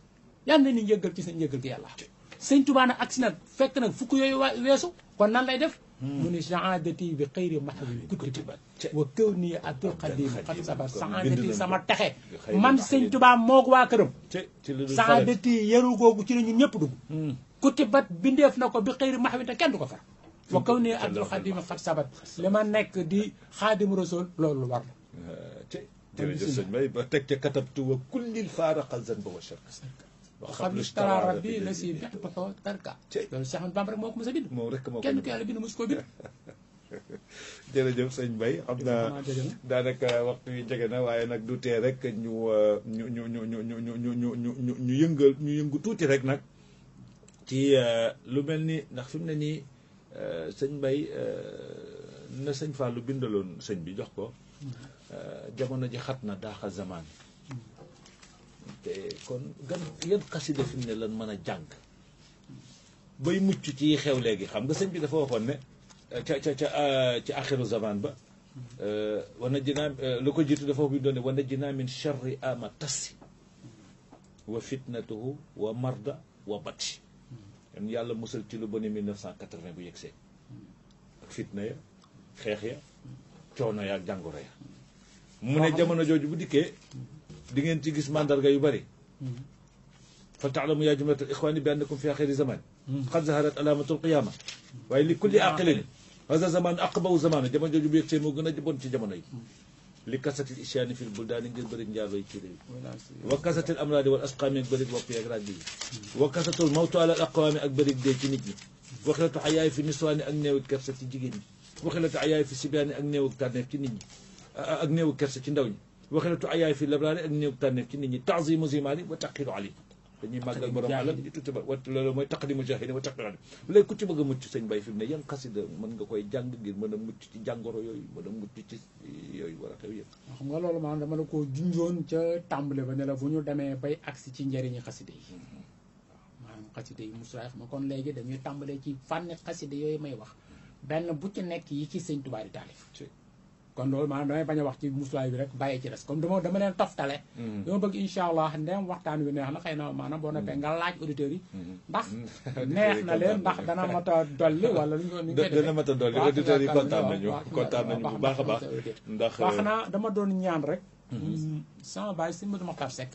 yàlla nañ ñu njéggal ci seen njéggal gi yàllaahu sëñ Tuubaa nag agsi nag fekk nag fukk yooyu weesu kon nan lay def mu ni saadati bi xëyri mahwi kutibat wa kaw nii abdul xadim xat sabat saadati sama texe man sëñ Tuubaa moog waa këram saadati yaru googu ci la ñun ñëpp dugg kutibat bindeef na ko bi xëyri mahwi te kenn du ko far wa kaw nii abdul xadim xat sabat li ma nekk di xaadim rasul loolu war la jërëjëf sëñ Mbaye ba teg ca katabtu wa kullil faaraqa zanba wa sharka xam lu tara rabbi la si bextu xoo tarka loolu Cheikh Ahmadou Bamba rek moo ko mos a bind moom rek moo ko kenn ku yàlla bind mos koo bind jërëjëf sëñ Mbaye xam naa daanaka waxtu wi jege na waaye nag du tee rek ñu yëngu tuuti rek nag ci lu mel ni ndax fi mu ne nii sëñ Mbaye na sëñ Fallou bindaloon sëñ bi jox ko jamono ji xat na daaxa zamaan te kon gan yan xasida fi mu ne lan mën a jàng bay mucc ci xew léegi xam nga sëñ bi dafa waxoon ne ci axiru zaman ba wana jinaa lu ko jiitu dafa bi doon ne wana jinaa min charri ama tassi wa fitnatuhu wa marda wa bati yan yàlla musal ci lu boni 1980 bu yegsee ak fitna ya xeex ya coono ya ak jàngoro ya mu ne jamono jooju bu dikkee di ngeen ci gis mandarga yu bari fa taalamu yaa jumlatal ixwaani bi annakum fi axiri zaman qad zaharat alaamatul qiyaama waaye li kulli aqilin hada zaman aqbaw zamana jamono jooju bu yegsee moo gën a bon ci jamono yi li kasatil isyaani fil buldaani ngir bëri njaaloo yi ci réew wa kasatil amraadi wal asqaami ak bëri wopp yi ak ràgg yi wa kasatul mawtu ala al aqwaami ak bëri dee ci nit ñi waxilatu xayaay fi niswaani ak néewu kersa ci jigéen ñi waxilatu xayaay fi sibiyaani ak néewu tànneef ci nit ñi ak néewu kersa ci ndaw ñi waxilatu ayaay fi labraari ak néew tànneef ci nit ñi tazimu zimaani wa taqiru ali dañuy màggal borom alal di tuuti ba wat loolu mooy taqdimu jahili wa taqiru ali léegi ku ci bëgg a mucc sëñ Mbaye fi mu ne yan xasida mën nga koy jàng ngir mën a mucc ci jàngoro yooyu mën a mucc ci yooyu war a xew yëpp xam nga loolu maanaam dama la ko junjoon ca tàmbale ba ne la bu ñu demee bay agsi ci njëriñi xasida yi maanaam xasida yi musulaay xam nga kon léegi dañuy tàmbalee ci fànni xasida yooyu may wax benn bu ci nekk yi ci sëñ Tuubaa di taalif kon loolu maanaam damay bañ a wax ci muslaay bi rek bàyyi ci des comme dama leen toftale dama bëgg incha allah ndem waxtaan wi neex na xëy na maanaam boo noppee nga laaj auditeurs yi ndax neex na leen ndax dana mat a dolli wala lu ñu koy defee dana mat a dolli auditeurs yi kontaan nañu bu baax a baax ndax wax naa dama doon ñaan rek sama baay sëñ Modou Mokhtar Seck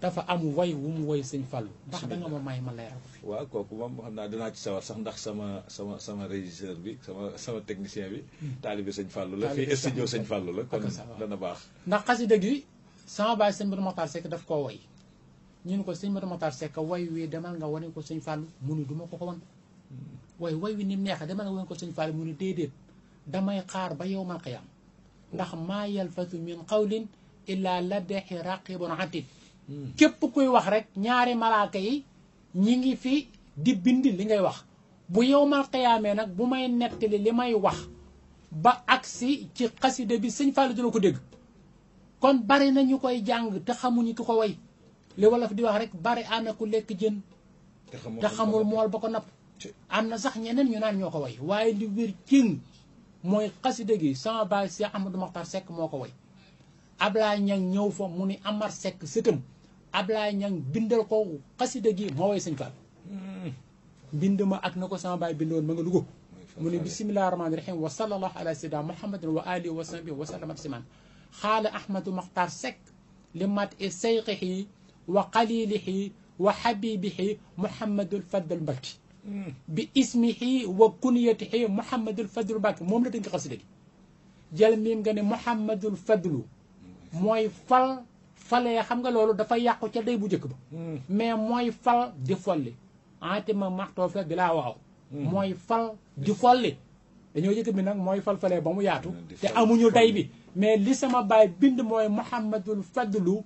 dafa am way wu mu woy sëñ Fallou ndax da nga ma may ma leeral ko fi waaw kooku moom xam naa dinaa ci sawar sax ndax sama régisseur bi sama technicien bi taalibe sëñ Fallou la fii studio sëñ Fallou la kon dana baax ndax xasida gi sama baay sëñ Modou Mokhtar Seck daf koo woy ñun ko sëñ Modou Mokhtar Seck way wi demal nga wane ko sëñ Fallou mu ni du ma ko wan way wi ni mu neexee demal nga wane ko sëñ Fallou mu ni déedéet damay xaar ba yawmal qiyaam ndax maa yalfatu min qawlin illa ladayhi raqibun atid képp kuy wax rek ñaari malaaka yi ñi ngi fi di bind li ngay wax bu yawmal qiyaamee nag bu may nettali li may wax ba agsi ci xasida bi sëñ Fallou dina ko dégg kon bari na ñu koy jàng te xamuñu ki ko way li wolof di wax rek bari ana ku lekk jën te xamul mool ba ko napp am na sax ñeneen ñu naan ñoo ko way waaye li wér cing mooy xasida gi sama baay Cheikh Ahmadou Mokhtar Seck moo ko way Ablaye Niang ñëw fa mu ni Amar Seck sëtam Ablaye Niang bindal ko xasida gi moo way sëñ Fall bind ma ak na ko sama baay bindoon ma nga Louga mu ne bisimillahi rahmaani rahim wa sallallahu ala sayyidina muhammadin wa alihi wa sahbihi wa sallam tasliman xaala Ahmadou Mokhtar Seck li mat i sayqihi wa qalilihi wa habibihi Mouhamadul Fadl Mbacke bi ismihi wa kunyatihi Mouhamadul Fadl Mbacke moom la tënk xasida gi jël miim nga ne Mouhamadul Fadlu mooy falee xam nga loolu dafa yàqu ca day bu njëkk ba mais mooy fal di folli antima maxtoof la bi laa waaw mooy fal di folli dañoo jëkk bi nag mooy falee ba mu yaatu te amuñu day bi mais li sama baay bind mooy Mouhamadul Fadlu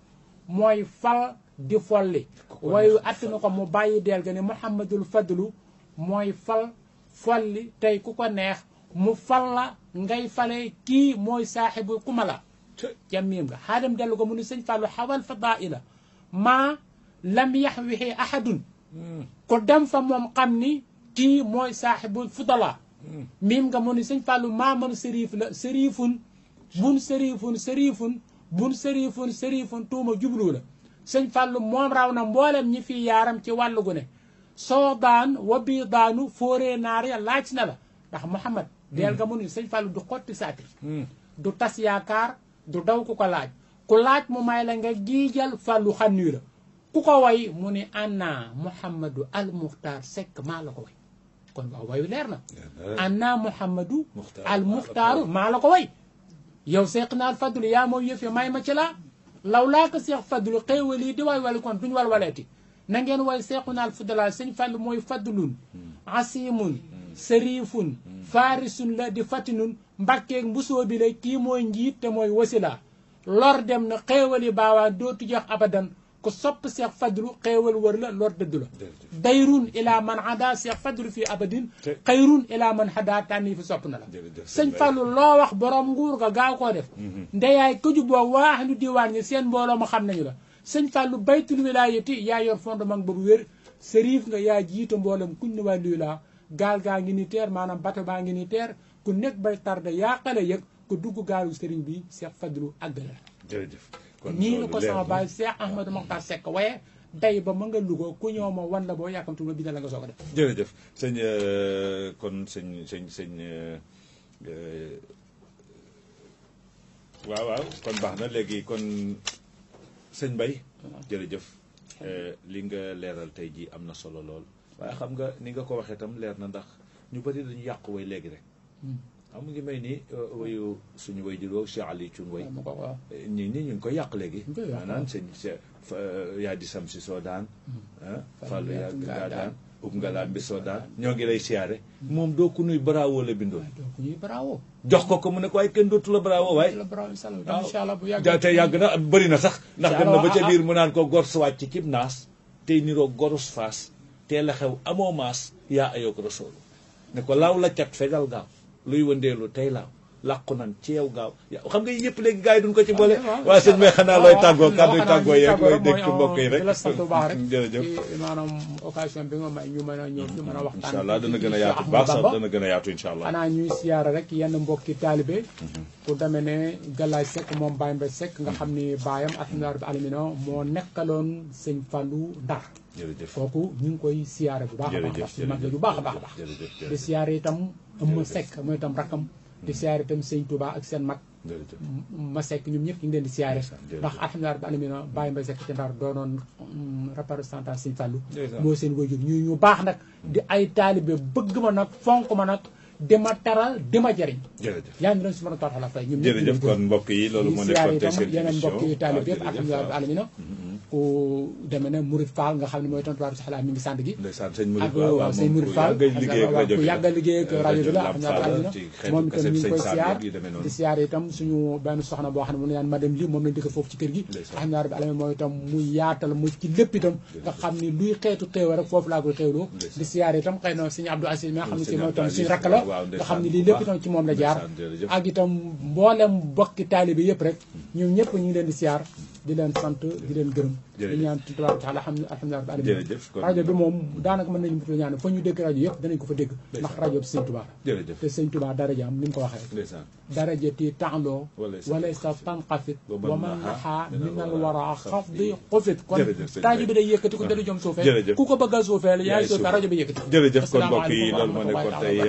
mooy fal di folli wayu attanu ko mu bàyyi deel ga ne muhammadul fadlu mooy fal folli tey ku ko neex mu fal la ngay fale kii mooy saaxibu kumala ca miim nga xaadam dellu ko mu ni sëñ Fallou xawal fadaila maa lam yaxwihi ahadun ku dem fa moom xam ni kii mooy saaxibu fudala miim nga mu ni sëñ Fallou maa man sërif la sërifun bun sërifun tuuma jublu la sëñ Fallou moom raw na mboolem ñi fi yaaram ci wàllu gu ne soo daan wa bii daanu fóoree naar ya laaj na la ndax Mouhamad deel nga mu ni sëñ Fallou du xotti saatir du tas yaakaar du daw ku ko laaj ku laaj mu may la nga giijal Fallou xannu la ku ko way mu ni anna Mouhamadou al Muxtaar Sekk maa la ko way kon waaw wayu leer na anna Mouhamadou al Muxtaaru maa la ko way yow Seex naal Fadlu yaa mooy yëf ya may ma ci laa law laa ko Seex Fadlu xéewal yi di way wali kon duñu walwaleeti na ngeen way Seexu naal Fadla sëñ Fallou mooy fadlun asimun sërifun faarisun la di fatinun mbakkeeg mbusoo bi la kii mooy njiit te mooy wasila lor dem na xéewali baawaan dootu jox abadan ku sopp Seex Fadlu xéewal wër la lor dëddu la dayrun ila man hada Seex Fadlu fii abadin xayrun ila man hada tànni fi sopp na la sëñ Fallou loo wax borom nguur ga gaaw koo def ndeyaay këju boo waax lu diwaan ñi seen mbooloo ma xam nañu la sëñ Fallou baytul wilaayati yaa yor fondement boobu wér sërif nga yaa jiita mboolem kuñ ne waa luy laa gaal gaa ngi ni teer maanaam bato baa ngi ni teer ku nekk bay tarde yaa xale yëg ku dugg gaalu sëriñ bi Seex Fadlu àggale jërëjëf kon nii la ko sama baay Seex Ahmadou Mokhtar Seck waaye day ba ma nga Louga ku ñëw ma wan la boo yàkkamtu ma bindal la nga soog a def jërëjëf sëñ kon sëñ waaw kon baax na léegi kon sëñ Mbaye jërëjëf li nga leeral tey jii am na solo lool waaye xam nga ni nga ko waxee itam leer na ndax ñu bëri dañu yàqu way léegi rek mu ngi may ni wayu suñu way juróom Cheikh Ali Thioune way ñi ñu ngi koy yàq léegi maanaam sëñ yaa di sam si soo daan Fallou yaa ngaa daan ub nga laan bi soo daan ñoo ngi lay siyaare moom doo ku nuy bravo la bindoon jox ko mu ne ko waaye kenn dootu la bravo waaye waaw te yàgg na bëri na sax ndax dem na ba ca biir mu naan ko gor su wàcc cib naas tey niroo gorus faas teel a xew amoo maas yaa ayoog rasoolu ne ko laaw la cat fegal gaaw luy wëndeelu tey laaw làqu nan ci yow gaaw xam nga yëpp léegi gars yi duñ ko ci boole waaye sëñ may xanaa looy tàggoo kàddu tàggoo yeeg looy dégg ci mbokk yi rek la sant bu baax rek jërëjëf maanaam occasion bi nga may ñu mën a ñëw ñu mën a waxtaan incha allah dana gën a yaatu baax sax dana gën a yaatu incha allah xanaa ñuy siyaara rek yenn mbokki taalibe ku demee ne Galaay Seck moom Baye Mbaye Seck nga xam ni baayam alhamdulilah rabbil alamina moo nekkaloon sëñ Fallou Ndar jërëjëf kooku ñu ngi koy siyaare bu baax a baax ci mag bu baax a baax di siyaare itam Ëmma Seck mooy itam rakkam di siyaare itam sëñ Touba ak seen mag ma Seck ñoom ñëpp ñu ngi leen di siyaare ndax alhamdulilah rabbil alamina Baye Mbaye Seck ci Ndar doonoon représentant sëñ Fallou moo seen wajur ñu baax nag di ay taalibe bëgg ma nag fonk ma nag dima taral dima jëriñ yaa ngi doon si mën a tootala fay ñoom jërëjëf kon mbokk yi loolu moo nekkoon tey seen yeneen mbokk yi taalibe yëpp alhamdulilah rabbil alamina ku demee ne Mourid Fall nga xam ne mooy tontu Baara Saxla mi ngi sant gi ak waaw sëñ Mourid Fall ku yàgg a liggéey ak rajo bi la alhamdulilah moom itam ñu ngi koy siyaar di siyaar itam suñu benn soxna boo xam ne mu naan madame Li moom lañ dëkk foofu ci kër gi alhamdulilah rabbil alamin mooy itam muy yaatal mu ci lépp itam nga xam ni luy xeetu xéew rek foofu laa koy xéewloo di siyaar itam xëy na sëñ Abdou Aziz mi nga xam ne si mooy itam suñu rakk la nga xam ne lii lépp itam ci moom la jaar ak itam mboolem bokki taalibe yëpp rek ñoom ñëpp ñu ngi leen di siyaar di leen sant di leen gërëm di ñaan ci tabaaraka taala alhamdulilah rabbil alamin rajo bi moom daanaka mën nañu mutu ñaan fa ñu dégg rajo yëpp danañ ko fa dégg ndax rajo bi sëñ Touba te sëñ Touba daraja am ni mu ko waxee rek daraja ti tànloo wala sa tanqafit wa man naxaa minal wara xafdi xufit kon rajo bi day yëkkati ko dara jom suufee ku ko bëgg a suufee la yaay suufee rajo bi yëkkati jërëjëf kon mbokk yi loolu moo nekkoon tey